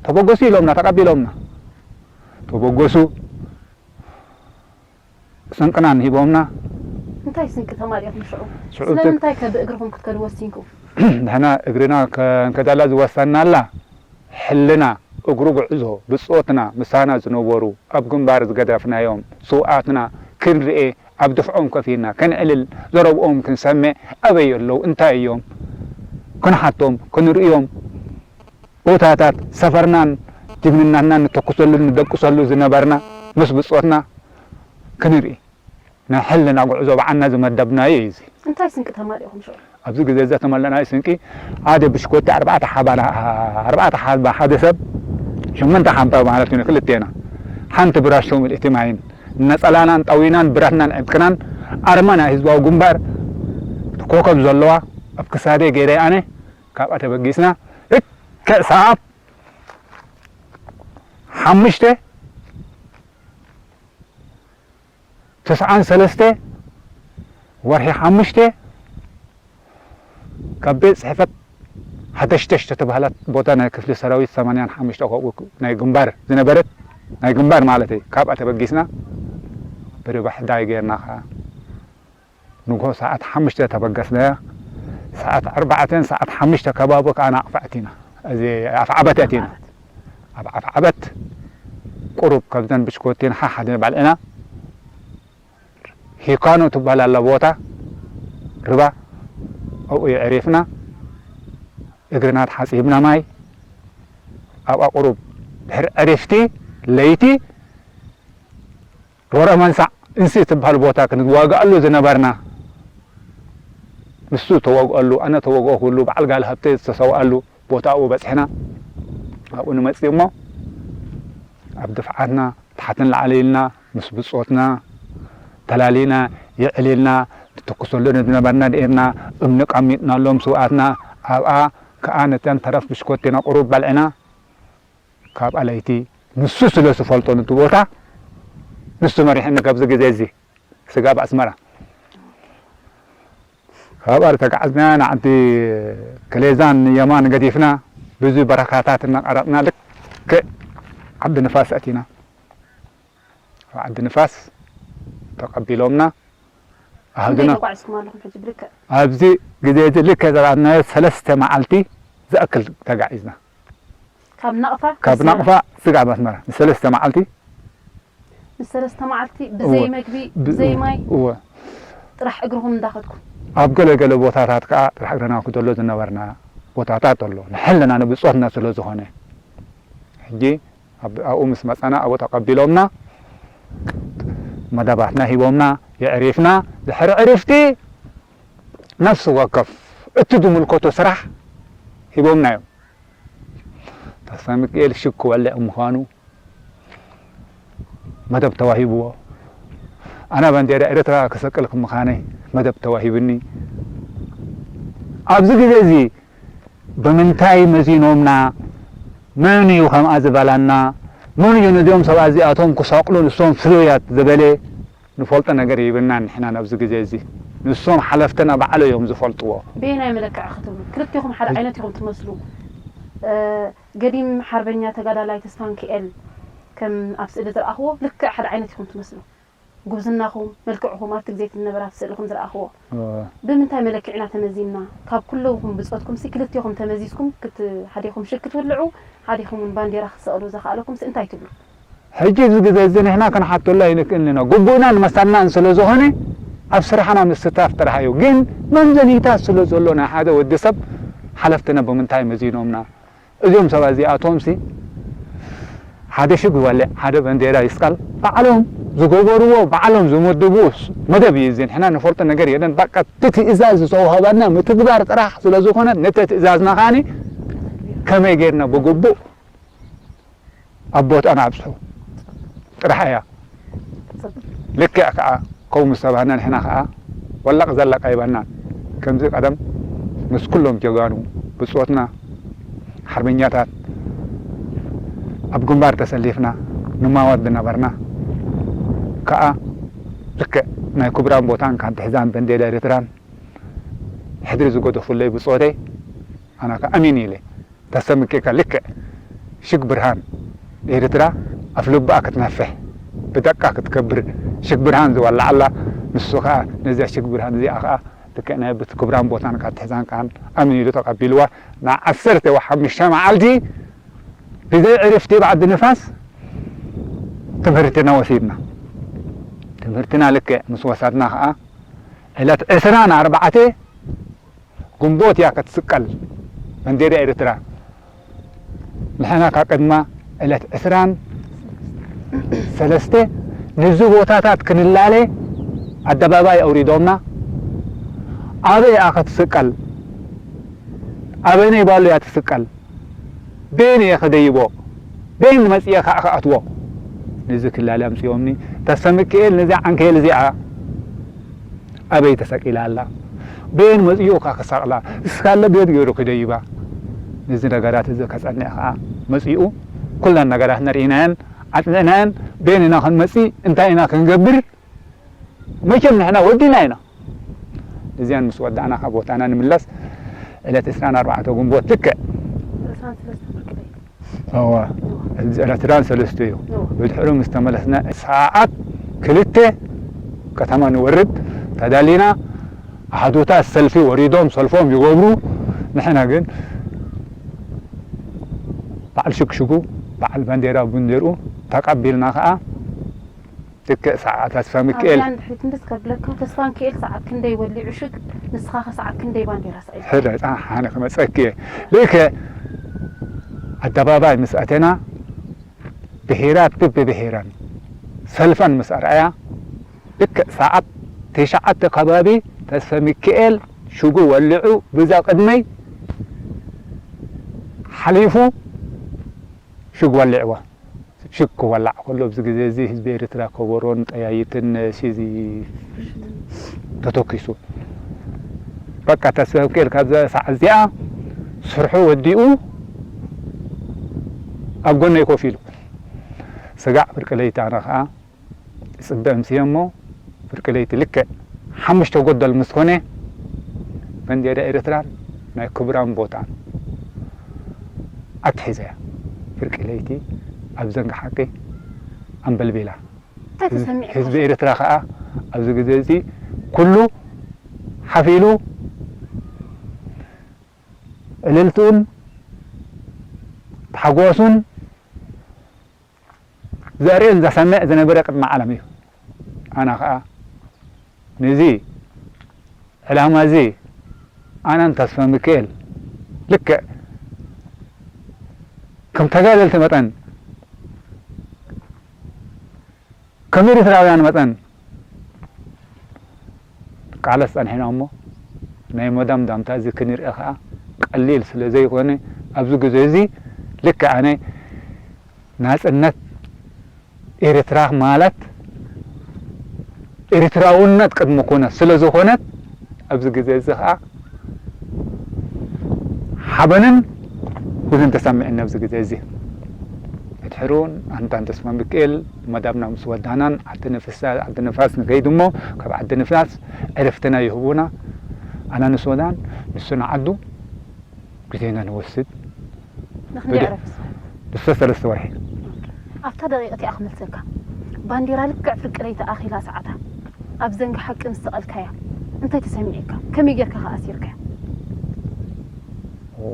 ተበገሱ ኢሎምና፣ ተቐቢሎምና። ተበገሱ፣ ስንቅናን ሂቦምና። እንታይ ስንቂ ተማሊእኩም ሽዑ? ሽዑ እቲ ስለምንታይ ከ ብእግርኹም ክትከዱ ወሲንኩም? ንሕና እግርና ከ-፣ እንከዳላ ዝወሰናላ ሕልና እግሩ ጉዕዞ ብጾትና ምሳና ዝነበሩ ኣብ ግንባር ዝገደፍናዮም ስውኣትና ክንርኤ ኣብ ድፍዖም ከፊልና ከነዕልል ዘረብኦም ክንሰምዕ ኣበይ ኣለዉ እንታይ እዮም ክንሓቶም ክንርእዮም ቦታታት ሰፈርናን ጅግንነትናን ንተኩሰሉ ንደቅሰሉ ዝነበርና ምስ ብጾትና ክንርኢ ናይ ሕልና ጉዕዞ በዓልና ዝመደብናዮ እዩ እዚ። እንታይ ስንቂ ተማሊእኹም ሽዑ? ኣብዚ ግዜ እዚ ተመለናዮ ስንቂ ሓደ ብሽኮቲ ኣርባዕተ ሓባ ና-፣ ኣርባዕተ ሓባ ሓደ ሰብ ሸመንተ ሓባ ማለት እዩ ንክልቴና። ሓንቲ ብራሾ ምልእቲ ማይን ነጸላናን ጠዊናን ብረትናን ዕጥቅናን ኣርማ ናይ ህዝባዊ ግንባር ኮከብ ዘለዋ ኣብ ክሳደይ ገይረ ኣነ ካብኣ ተበጊስና ልክዕ ሰዓት ሓሙሽተ ተስዓን ሰለስተ ወርሒ ሓሙሽተ ካብ ቤት ጽሕፈት ሃተሽተሽ ተተባህላት ቦታ ናይ ክፍሊ ሰራዊት ሰማንያን ሓሙሽተ ካብኡ ናይ ግንባር ዝነበረት ናይ ግንባር ማለት እዩ። ካብኣ ተበጊስና ብርባሕ ዳይ ጌርና ኸዓ ንግሆ ሰዓት ሓሙሽተ ተበገስናያ። ሰዓት ኣርባዕተን ሰዓት ሓሙሽተ ከባቢ ከኣ ንኣቕፋ ኣቲና። እዚ ኣፍዓበት ኣቲና። ኣብ ኣፍዓበት ቁሩብ ካብዘን ብሽኮቲን ሓሓደ ባልዕና ሂካኖ ትበሃል ኣላ ቦታ ርባ ኣብኡ የዕሪፍና። እግርና ተሓጺብና ማይ ኣብኣ ቁሩብ ድሕሪ ዕሪፍቲ ለይቲ ሮረ መንሳዕ እንሲ ትበሃል ቦታ ክንዋግኣሉ ዝነበርና ንሱ ተወግኣሉ፣ ኣነ ተወግኦኩሉ፣ በዓል ጋል ሃብተ ዝተሰውኣሉ ቦታ ኣብኡ በጽሕና። ኣብኡ ንመጽእ እሞ ኣብ ድፍዓትና ታሕትን ላዕሊ ኢልና ምስ ብጾትና ተላሊና የዕሊልና ንተኩሰሉ ዝነበርና ድኤርና እምኒ ቀሚጥናሎም ስውኣትና ኣብኣ ከኣ ነተን ተረፍ ብሽኮቲና ቁሩብ በልዕና። ካብ ኣለይቲ ንሱ ስለ ዝፈልጦ ነቲ ቦታ ንሱ መሪሕኒ ካብዚ ግዜ እዚ ስጋብ ኣስመራ ካብ ኣር ተጋዓዝና ንዓዲ ከሌዛን የማን ገዲፍና ብዙ በረካታት እናቀረጥና ልክዕ ዓዲ ንፋስ ኣቲና። ኣብ ዓዲ ንፋስ ተቐቢሎምና ኣህዱና ተጓዒዝኩም ኣለኹም ሕጂ ብልክዕ ኣብዚ ግዜ እዚ ልክዕ ዘራእናዮ ሰለስተ መዓልቲ ዝኣክል ተጋዒዝና። ካብ ናቕፋ ካብ ናቕፋ ስጋብ ኣስመራ ንሰለስተ መዓልቲ ንሰለስተ መዓልቲ ብዘይ መግቢ ብዘይ ማይ እወ ጥራሕ እግርኹም እንዳኸድኩም ኣብ ገለ ገለ ቦታታት ከዓ ጥራሕ እግርና ክደሎ ዝነበርና ቦታታት ኣሎ። ንሕልና ንብፆትና ስለ ዝኾነ ሕጂ ኣብኡ ምስ መፃና ኣብኡ ተቐቢሎምና መደባትና ሂቦምና የዕሪፍና። ድሕሪ ዕርፍቲ ነፍሲ ወከፍ እቲ ዝምልከቶ ስራሕ ሂቦምና እዮም። ተስፋ ሚካኤል ሽግ ክበልዕ ምዃኑ መደብ ተዋሂብዎ። ኣነ ባንዴራ ኤርትራ ክሰቅል ምዃነይ መደብ ተዋሂብኒ። ኣብዚ ግዜ እዚ ብምንታይ መዚኖምና? መን እዩ ከምኣ ዝበላና? መን እዩ ነዚኦም ሰባት እዚኣቶም ክሰቕሉ ንሶም ፍሉያት ዝበለ? ንፈልጦ ነገር የብልናን ንሕና ኣብዚ ግዜ እዚ። ንሶም ሓለፍትና ባዕሎ እዮም ዝፈልጥዎ። በየናይ መለክዒ ክትብሉ? ክልቴኹም ሓደ ዓይነት ኢኹም ትመስሉ። እ፣ ገዲም ሓርበኛ ተጋዳላይ ተስፋንክኤል ከም ኣብ ስእሊ ዝረኣኽዎ ልክዕ ሓደ ዓይነት ኢኹም ትመስሉ። ጉብዝናኹም፣ መልክዕኹም ኣብቲ ግዜ እቲ ዝነበረ ኣብ ስእሊ ከም ዝረኣኽዎ። እወ። ብምንታይ መለክዒ ኢና ተመዚንና? ካብ ኩለኹም ብጾትኩም ሲ ክልቴኹም ተመዚዝኩም ክት-፣ ሓዲኹም ሽግ ክትውልዑ፣ ሓዲኹም እውን ባንዴራ ክትሰቕሉ ዘኽኣለኩም ሲ እንታይ ትብሉ? ሕጂ እዚ ግዜ እዚ ንሕና ክንሓተሉ ኣይንክእልን ኢና። ግቡእናን መሰልናን ስለ ዝኾነ ኣብ ስራሕና ምስታፍ ጥራሕ እዩ። ግን መምዘኒታት ስለ ዘሎ ናይ ሓደ ወዲ ሰብ ሓለፍትና ብምንታይ መዚኖምና? እዚኦም ሰባት እዚኣቶም ሲ ሓደ ሽግ ይወልዕ፣ ሓደ በንዴራ ይስቀል፣ ባዕሎም ዝገበርዎ፣ ባዕሎም ዝምድብዎ መደብ እዩ። እዚ ንሕና ንፈልጦ ነገር የለን። በቃ እቲ ትእዛዝ ዝተዋህበና ምትግባር ጥራሕ ስለ ዝኾነ ነቲ ትእዛዝና ከኣኒ ከመይ ጌርና ብግቡእ ኣብ ቦታና ኣብጽሑ ጥራሕ እያ። ልክዕ ከኣ ከምኡ ምስ ተባህና ንሕና ከኣ ወለቕ ዘለቕ ኣይበልናን። ከምዚ ቀደም ምስ ኩሎም ጀጋኑ ብጾትና ሓርበኛታት ኣብ ግንባር ተሰሊፍና ንማወት ዝነበርና ከኣ ልክዕ ናይ ክቡራን ቦታን ካብ ትሕዛን በንዴራ ኤርትራን ሕድሪ ዝገደፉለይ ብጾተይ ኣነ ከኣ ኣሚን ኢለ። ተሰምቂካ ልክዕ ሽግ ብርሃን ኤርትራ ኣፍ ልባኣ ክትነፍሕ ብደቃ ክትከብር ሽግ ብርሃን ዝወላዓላ ንሱ ከኣ ነዚኣ ሽግ ብርሃን እዚኣ ከኣ ልክዕ ናይ ብቲ ክብራን ቦታን ካብ ትሕዛን ከኣን ኣሚን ኢሉ ተቐቢልዋ። ንዓሰርተ ወሓሙሽተ መዓልቲ ብዘይ ዕርፍቲ ብዓዲ ንፋስ ትምህርትና ወሲድና። ትምህርትና ልክዕ ምስ ወሰድና ከኣ ዕለት ዕስራን ኣርባዕተ ግንቦት እያ ክትስቀል ባንዴራ ኤርትራ። ንሕና ካብ ቅድማ ዕለት ዕስራን ሰለስተ ንዚ ቦታታት ክንላለ ኣደባባይ ኣውሪዶምና። ኣበይ እያ ክትስቀል? ኣበነይ ባሉ እያ ትስቀል? ቤን እየ ክደይቦ? ቤን መጽየ ከዓ ክኣትዎ? ንዚ ክላለ ኣምጽዮምኒ። ተሰምክኤል ነዚኣ ዓንኬል እዚኣ ኣበይ ተሰቂላ ኣላ? ቤን መጽኡ እካ ክሰቕላ? እስካለ ቤት ገይሩ ክደይባ? ነዚ ነገራት እዚ ከጸንዕ ከዓ መጽኡ። ኩለን ነገራት ነርኢናየን፣ ኣጽንዕናየን። ቤን ኢና ክንመጽእ፣ እንታይ ኢና ክንገብር? መቸም ንሕና ወዲና ኢና። እዚኣን ምስ ወዳእና ካብ ቦታና ንምለስ። ዕለት ዕስራን ኣርባዕተ ግንቦት ልክዕ ርእሳን ሰለስተ ፍርቂ ለይቲ። እዋ፣ ዕለት ዕስራን ሰለስተ እዩ። ብድሕሩ ምስ ተመለስና ሰዓት ክልተ ከተማ ንወርድ ተዳሊና። ኣሃዱታት ሰልፊ ወሪዶም ሰልፎም ይገብሩ። ንሕና ግን በዓል ሽግሽጉ በዓል ባንዴራ ቡንዴርኡ ተቐቢልና ከዓ ልክዕ ሰዓት ተስፋ ሚካኤል ኣብዚኣ ንድሕሪት እንድስ ከብለካ ተስፋ ሚካኤል ሰዓት ክንደይ ወሊዑ ሽግ ንስኻ ከ ሰዓት ክንደይ ባንዴራ ሰቒልካ? ሕደ ጻ ሓነ ክመጸኪ እየ። ልክዕ ኣደባባይ ምስ ኣተና ብሄራት ብብሄረን ሰልፈን ምስ ኣርኣያ ልክዕ ሰዓት ትሽዓተ ከባቢ ተስፋ ሚካኤል ሽጉ ወሊዑ ብዛ ቅድመይ ሓሊፉ ሽግ ወሊዕዋ። ሽግ ክወላዕ ከሎ ኣብዚ ግዜ እዚ ህዝቢ ኤርትራ ከበሮን ጠያይትን ነሲ ተተኪሱ። በቃ ተስፋ ሚካኤል ካብዛ ሰዓት እዚኣ ስርሑ ወዲኡ ኣብ ጎነይ ኮፍ ኢሉ። ስጋዕ ፍርቂ ለይቲ ኣነ ኸኣ ይጽበ ኣምስየ እሞ ፍርቂ ለይቲ ልክዕ ሓሙሽተ ጎደል ምስ ኮነ ባንዴራ ኤርትራን ናይ ክብራን ቦታን ኣትሒዘያ። ፍርቂ ለይቲ ኣብ ዘንጊ ሓቂ ኣንበልቢላ። እንታይ ተሰሚዕካ? ህዝቢ ኤርትራ ከኣ ኣብዚ ግዜ እዚ ኩሉ ሓፍ ኢሉ ዕልልቱን ታሕጓሱን ዘርእን ዘሰምዕ ዝነበረ ቅድሚ ዓለም እዩ። ኣነ ኸኣ ነዚ ዕላማ እዚ ኣነን ተስፋ ሚካኤል ልክዕ ከም ተጋደልቲ መጠን ከም ኤርትራውያን መጠን ቃለስ ጸኒሕና እሞ ናይ መደምደምታ እዚ ክንርኢ ኸኣ ቀሊል ስለ ዘይኮነ ኣብዚ ግዜ እዚ ልክዕ ኣነ ናጽነት ኤርትራ ማለት ኤርትራውነት ቅድሚ ኩነት ስለ ዝኾነት ኣብዚ ግዜ እዚ ኸኣ ሓበንን ኩልን ተሰሚዕኒ ኣብዚ ግዜ እዚ። እቲ ሩን ኣንታን ተስፋ ሚካኤል መዳብና ምስ ወዳናን ዓዲ ንፍሳ-፣ ዓዲ ንፋስ ንከይድ እሞ ካብ ዓዲ ንፋስ ዕረፍትና ይህቡና። ኣና ንሶዳን ንሱ ንዓዱ ግዜና ንወስድ። ንክንደይ ብድ-፣ ዕረፍቲ? ንሶ ሰለስተ ወርሒ። ኣብታ ደቂቕ እቲኣ ክመልሰካ። ባንዴራ ልክዕ ፍርቂ ለይቲ ኣኺላ ሰዓታ ኣብ ዘንጊ ሓቂ ምስ ሰቐልካያ እንታይ ተሰሚዑካ? ከመይ ጌርካ ከ ኣሲርካያ?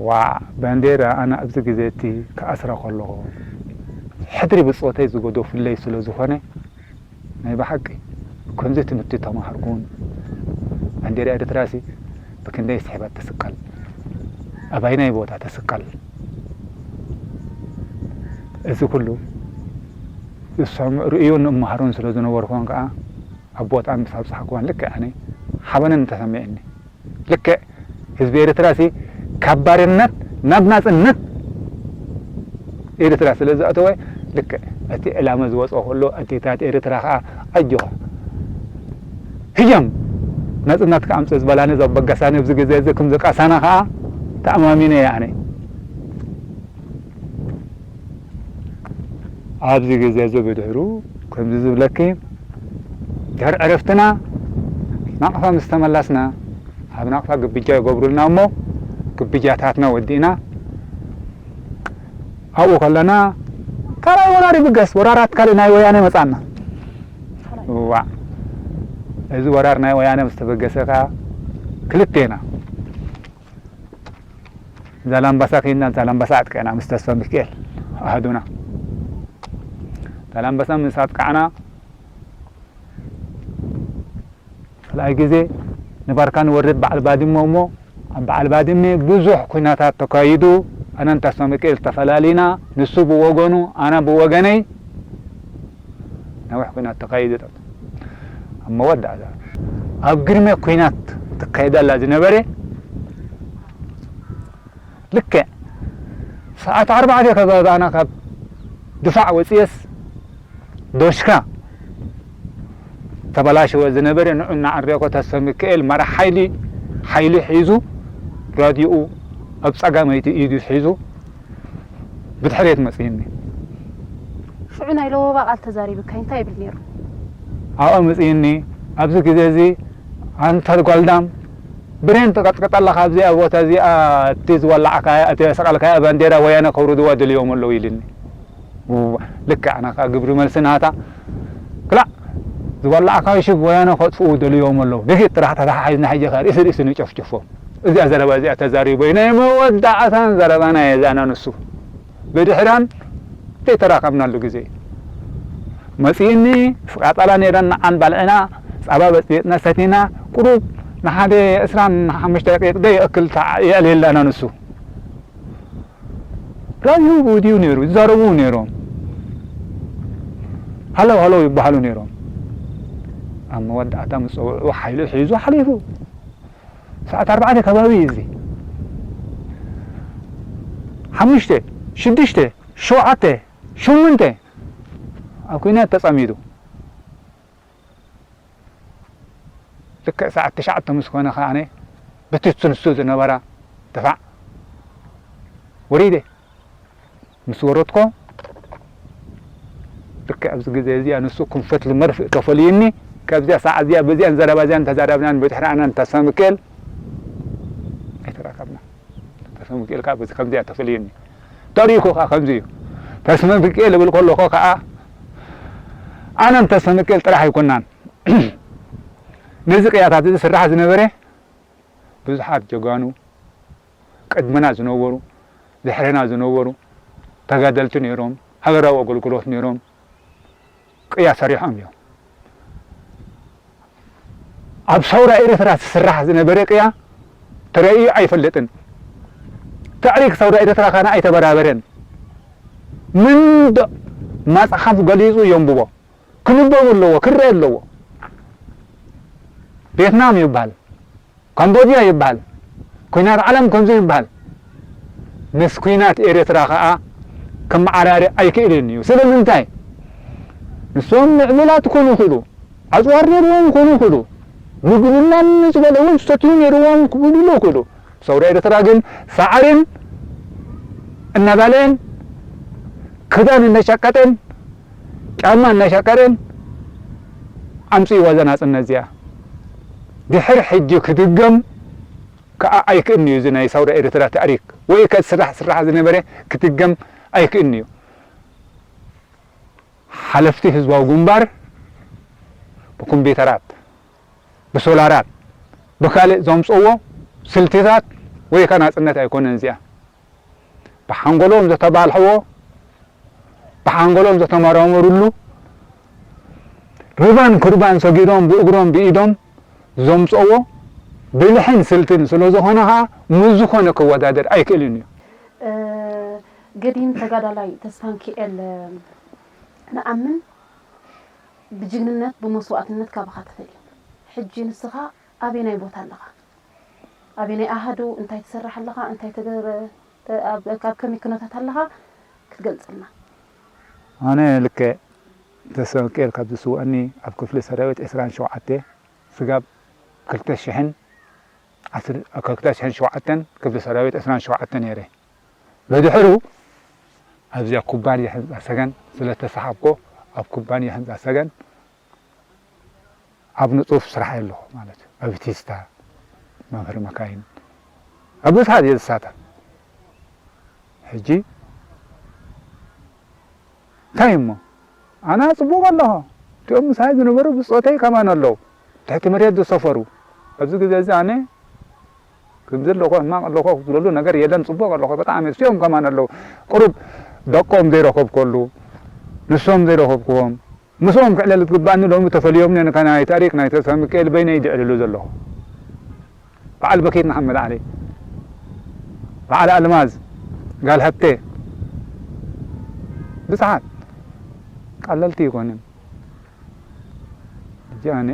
ዋዕ፣ ባንዴራ ኣነ ኣብዚ ግዜ እቲ ክኣስራ ከለኹ ሕድሪ ብጾተይ ዝገደፉለይ ስለ ዝኾነ ናይ ብሓቂ ከምዚ ትምህርቲ ተማሃርኩን። ባንዴራ ኤርትራሲ ብክንደይ ስሒባ ትስቀል፣ ኣባይናይ ቦታ ትስቀል። እዚ ኩሉ እሶም ርእዮን እመሃሮን ስለ ዝነበርኩን ከኣ ኣብ ቦታን ምስ ኣብጻሕኩዋን ልክዕ ኣነ ሓበንን ተሰሚዕኒ። ልክዕ ህዝቢ ኤርትራሲ ካብ ባርነት ናብ ናጽነት ኤርትራ ስለ ዘእተወ፣ ልክዕ እቲ ዕላማ ዝወጽኦ ከሎ ኣዴታት ኤርትራ ከኣ ኣጆኻ ህያም ናጽነትካ ኣምጽእ ዝበላኒ ዘበገሳኒ ኣብዚ ግዜ እዚ ከም ዝቃሳና ከኣ ተኣማሚነ እየ ኣነ። ኣብዚ ግዜ እዚ ብድሕሩ ከምዚ ዝብለኪ ድሕሪ ዕረፍትና ናቕፋ ምስ ተመለስና ኣብ ናቕፋ ግብጃ ይገብሩልና እሞ ግብጃታትና ወዲእና ኣብኡ ከለና ካልኣይ ወራር ይብገስ፣ ወራራት ካልእ ናይ ወያነ መጻና። እዋ፣ እዚ ወራር ናይ ወያነ ምስ ተበገሰ ከኣ ክልቴና ዛላምበሳ ከይድና ዛላምበሳ ኣጥቂዕና ምስ ተስፋ ሚካኤል ኣሃዱና። ዛላምበሳ ምስ ኣጥቃዕና ካልኣይ ግዜ ንባርካ ንወርድ በዓል ባድመ እሞ ኣብ በዓል ባድመ ብዙሕ ኲናታት ተካይዱ። ኣነን ተስፋ ሚካኤል ተፈላሊና፣ ንሱ ብወገኑ ኣነ ብወገነይ ነዊሕ ኲናት ተኻይዱ። ኣብ መወዳእታ ኣብ ግርሜ ኲናት ትካየደላ ዝነበረ ልክዕ ሰዓት ኣርባዕተ ከባቢ ኣና ካብ ድፋዕ ወፅየስ ዶሽካ ተበላሸወ ዝነበረ ንዑ እናዓረኮ ተስፈ ሚካኤል መራሕ ሓይሊ ሓይሊ ሒዙ ራድዮኡ ኣብ ፀጋመይቲ ኢዱ ሒዙ ብድሕሬት መፅእኒ። ሽዑ ናይ ለወባ ቃል ተዛሪብካ እንታይ ይብል ነይሩ? ኣብኣ መፅእኒ ኣብዚ ግዜ እዚ ኣንታ ጓልዳም ብሬን ትቐጥቀጠ ኣለኻ ኣብዚኣ ቦታ እዚኣ እቲ ዝወላዕካያ እቲ ዘሰቐልካያ ባንዴራ ወያነ ከውርድዋ ደልዮም ኣለዉ ኢልኒ። ልክዕ ኣና ከዓ ግብሪ መልሲ ናታ ክላእ ዝወላዕካዮ ሽብ ወያነ ከጥፍኡ ደልዮም ኣለዉ። ድፊት ጥራሕ ተተሓሒዝና ሕጂ ከዓ ርእሲ ርእሲ ንጨፍጭፎም። እዚኣ ዘረባ እዚኣ ተዛሪቦ እዩ ናይ መወዳእታን ዘረባና የዛና ንሱ። ብድሕራን ዘይተራኸብናሉ ግዜ መፂእኒ። ስቃጣላ ነይረን ንዓን ባልዕና ፃባ በፅቢጥና ሰቲና ቁሩብ ንሓደ ዕስራን ሓሙሽተ ደቂቕ ደይእክል የዕልየላና ንሱ። ራድዮ ብኡ ድዩ ነይሩ? ይዛረቡ ነይሮም። ሃለው ሃለው ይበሃሉ ነይሮም። ኣብ መወዳእታ ምስ ፀውዑ ሓይሉ ሒዙ ሓሊፉ። ሰዓት ኣርባዕተ ከባቢ እዩ እዚ። ሓሙሽተ፣ ሽዱሽተ፣ ሸውዓተ፣ ሸሞንተ ኣብ ኲናት ተጸሚዱ። ልክዕ ሰዓት ትሽዓተ ምስ ኮነ ከኣ ብቲ ትንሱ ዝነበራ ድፋዕ ወሪደ። ምስ ወረድኮ ልክዕ ኣብዚ ግዜ እዚኣ ንሱ ክንፈት ልመርፍእ ተፈልዩኒ። ካብዚኣ ሰዓት እዚኣ በዚኣን ዘረባ እዚኣን ተዛረብናን ብድሕሪ ኣናን ተስፋ ሚካኤል ኣይተራኸብና። ተስፋ ሚካኤል ከዓ በዚ ከምዚኣ ተፈልዩኒ። ታሪኩ ከዓ ከምዚ እዩ። ተስፋ ሚካኤል እብል ከለኹ ከዓ ኣነን ተስፋ ሚካኤል ጥራሕ ኣይኮናን። ነዚ ቅያታት እዚ ስራሕ ዝነበረ ብዙሓት ጀጋኑ ቅድመና ዝነበሩ ድሕሬና ዝነበሩ ተጋደልቲ ነይሮም፣ ሃገራዊ ኣገልግሎት ነይሮም፣ ቅያ ሰሪሖም እዮም። ኣብ ሰውራ ኤርትራ ዝስራሕ ዝነበረ ቅያ ተረእዩ ኣይፈልጥን። ታዕሪክ ሰውራ ኤርትራ ካና ኣይተበራበረን። መንዶ መጽሓፍ ገሊጹ የንብቦ። ክንበብ ኣለዎ፣ ክረአ ኣለዎ። ቬትናም ይበሃል፣ ካምቦድያ ይበሃል፣ ኲናት ዓለም ከምዚ ይበሃል። ምስ ኲናት ኤርትራ ኸኣ ክመዓራሪ ኣይክእልን እዩ። ስለምንታይ? ንሶም ምዕቡላት ክኾኑ ይኽእሉ፣ ኣጽዋር ነይርዎም ክኾኑ ይኽእሉ፣ ምግብናን ዝበለ እውን ዝሰትዩ ነይርዎም ክብሉ ይኽእሉ። ሰውራ ኤርትራ ግን ሳዕርን እናባልዕን ክዳን እናሸቀጠን ጫማ እናሸቀጠን ኣምፅእዋ እዛ ናፅነት እዚኣ። ድሕር ሕጂ ክድገም ከዓ ኣይክእልን እዩ። እዚ ናይ ሳውራ ኤርትራ ታሪክ ወይ ከ ስራሕ ስራሕ ዝነበረ ክትገም ኣይክእልን እዩ። ሓለፍቲ ህዝባዊ ግንባር ብኮምፒተራት፣ ብሶላራት፣ ብካልእ ዘምፅእዎ ስልትታት ወይ ከ ናፅነት ኣይኮነን። እዚኣ ብሓንጎሎም ዘተባልሕዎ፣ ብሓንጎሎም ዘተመራመሩሉ፣ ርባን ክርባን ሰጊሮም ብእግሮም ብኢዶም ዘምፅእዎ ብልሕን ስልትን ስለ ዝኾነ ከዓ ምስ ዝኾነ ክወዳደር ኣይክእልን እዩ። ገዲም ተጋዳላይ ተስፋንኪኤል ንኣምን ብጅግንነት ብመስዋእትነት ካባኻ ተፈልዩ። ሕጂ ንስኻ ኣበየናይ ቦታ ኣለኻ? ኣበየናይ ኣሃዱ እንታይ ትሰርሕ ኣለኻ? እንታይ ተገበ ኣብ ከመይ ኩነታት ኣለኻ? ክትገልጸልና። ኣነ ልክዕ ተስፋንኪኤል ካብ ዝስውኣኒ ኣብ ክፍሊ ሰራዊት ዕስራን ሸውዓተ ስጋብ ክልተ ሽሕን ዓስር ካብ ክልተ ሽሕን ሸውዓተን ክፍሊ ሰራዊት ዕስራን ሸውዓተን ነይረ። ብድሕሩ ኣብዚኣ ኩባንያ ህንፃ ሰገን ስለ ተሰሓብኮ ኣብ ኩባንያ ህንፃ ሰገን ኣብ ንጡፍ ስራሕ ኣለኹ ማለት እዩ። ኣብ ቲስታ መምሃሪ መካይን ኣብ ብዙሓት እየ ዝሳተፍ። ሕጂ እንታይ እሞ ኣና ፅቡቕ ኣለኹ። እቲኦም ምሳይ ዝነበሩ ብፆተይ ከማን ኣለዉ ትሕቲ መሬት ዝሰፈሩ። ኣብዚ ግዜ እዚ ኣነ ከምዚ ኣለኹ ሕማቕ ኣለኹ ዝብለሉ ነገር የለን። ፅቡቕ ኣለኹ ብጣዕሚ። እሲኦም ከማን ኣለዉ ቁሩብ ደቆም ዘይረኸብከሉ ንሶም ዘይረኸብክዎም ምስኦም ክዕለል ዝግባእኒ ሎሚ ተፈልዮም ነንካ ናይ ታሪክ ናይ ተስፋ ሚካኤል በይነይ ድዕልሉ ዘለኹ። በዓል በኪት መሓመድ ዓሊ፣ በዓል ኣልማዝ፣ ጋል ሃብቴ ብዙሓት ቀለልቲ ይኮንን። ሕጂ ኣነ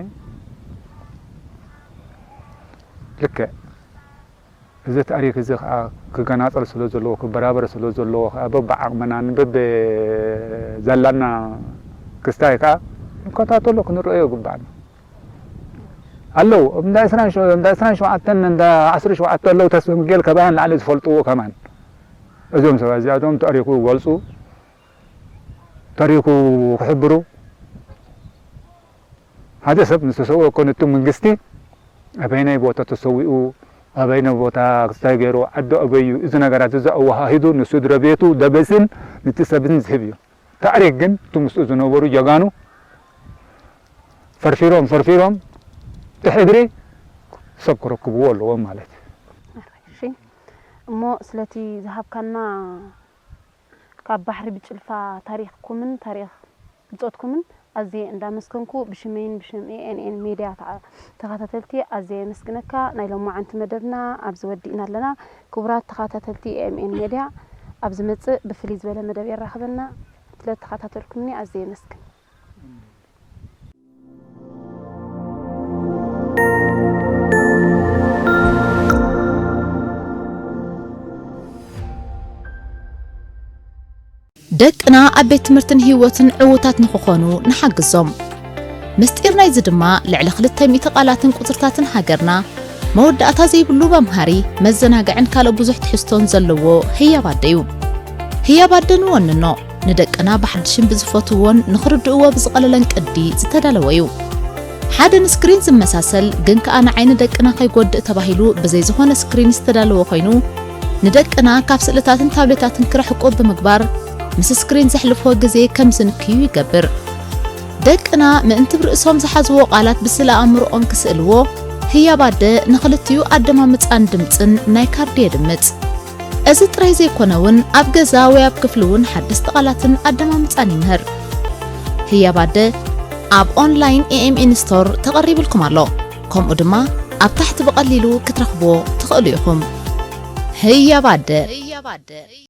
ልክዕ እዚ ታሪክ እዚ ከዓ ክገናፀል ስለ ዘለዎ ክበራበር ስለ ዘለዎ ከዓ በብዓቕምና ንበብ ዘላና ክስታይ ከዓ ንከታተሎ ክንረአዮ ይግባእና ኣለዉ። እንዳ ዕስራን ሸውዓተን እንዳ ዓስሪ ሸውዓተ ኣለዉ ተስምጌል ከባያን ላዕሊ ዝፈልጥዎ ከማን እዞም ሰባት እዚኣቶም ታሪኩ ይገልፁ ታሪኩ ክሕብሩ ሓደ ሰብ ንዝተሰውኦ እኮ ነቲ መንግስቲ ኣበይናይ ቦታ ተሰዊኡ ኣበይናይ ቦታ ክስታይ ገይሩ ዓዱ ኣበይ እዩ እዚ ነገራት እዚ ኣወሃሂዱ ንስድረ ቤቱ ደበስን ነቲ ሰብን ዝህብ እዩ። ታሪክ ግን እቲ ምስኡ ዝነበሩ ጀጋኑ ፈርፊሮም ፈርፊሮም እቲ ሕድሪ ሰብ ክረክብዎ ኣለዎም ማለት እዩ። እሺ እሞ ስለቲ ዝሃብካና ካብ ባሕሪ ብጭልፋ ታሪኽኩምን ታሪኽ ብጾትኩምን ኣዝየ እንዳመስገንኩ ብሽመይን ብሽም ኤ ኤን ኤን ሜድያ ተዓ- ተኸታተልቲ ኣዝየ የመስግነካ። ናይ ሎማዓንቲ መደብና ኣብዚ ወዲእና ኣለና። ክቡራት ተኸታተልቲ ኤ ኤም ኤን ሜድያ ኣብ ዝመጽእ ብፍልይ ዝበለ መደብ የራኽበና። ስለተኸታተልኩምኒ ኣዝየ የመስግን። ደቅና ኣብ ቤት ትምህርትን ህይወትን ዕዉታት ንኽኾኑ ንሓግዞም። ምስጢር ናይዚ ድማ ልዕሊ ክልተ ሚእቲ ቃላትን ቁጽርታትን ሃገርና መወዳእታ ዘይብሉ መምሃሪ፣ መዘናግዕን ካልእ ብዙሕ ትሕዝቶን ዘለዎ ህያብ ኣደ እዩ። ህያብ ኣደ ንወንኖ፣ ንደቅና ብሓድሽን ብዝፈትውዎን ንኽርድእዎ ብዝቐለለን ቅዲ ዝተዳለወ እዩ። ሓደ ንስክሪን ዝመሳሰል ግን ከኣ ንዓይኒ ደቅና ከይጎድእ ተባሂሉ ብዘይ ዝኾነ ስክሪን ዝተዳለወ ኮይኑ፣ ንደቅና ካብ ስእልታትን ታብሌታትን ክርሕቁ ብምግባር ምስ ስክሪን ዘሕልፍዎ ግዜ ከም ዝንክዩ ይገብር። ደቅና ምእንቲ ብርእሶም ዝሓዝዎ ቃላት ብስእለ ኣእምሮኦም ክስእልዎ ህያብ ኣደ ንኽልቲኡ ኣደማምጻን ድምጽን ናይ ካርዲ የድምጽ። እዚ ጥራይ ዘይኮነ እውን ኣብ ገዛ ወይ ኣብ ክፍሊ እውን ሓደስቲ ቃላትን ኣደማምጻን ይምህር። ህያብ ኣደ ኣብ ኦንላይን ኤ ኤም ኤን ስቶር ተቐሪብልኩም ኣሎ። ከምኡ ድማ ኣብ ታሕቲ ብቐሊሉ ክትረኽብዎ ትኽእሉ ኢኹም። ህያብ ኣደ።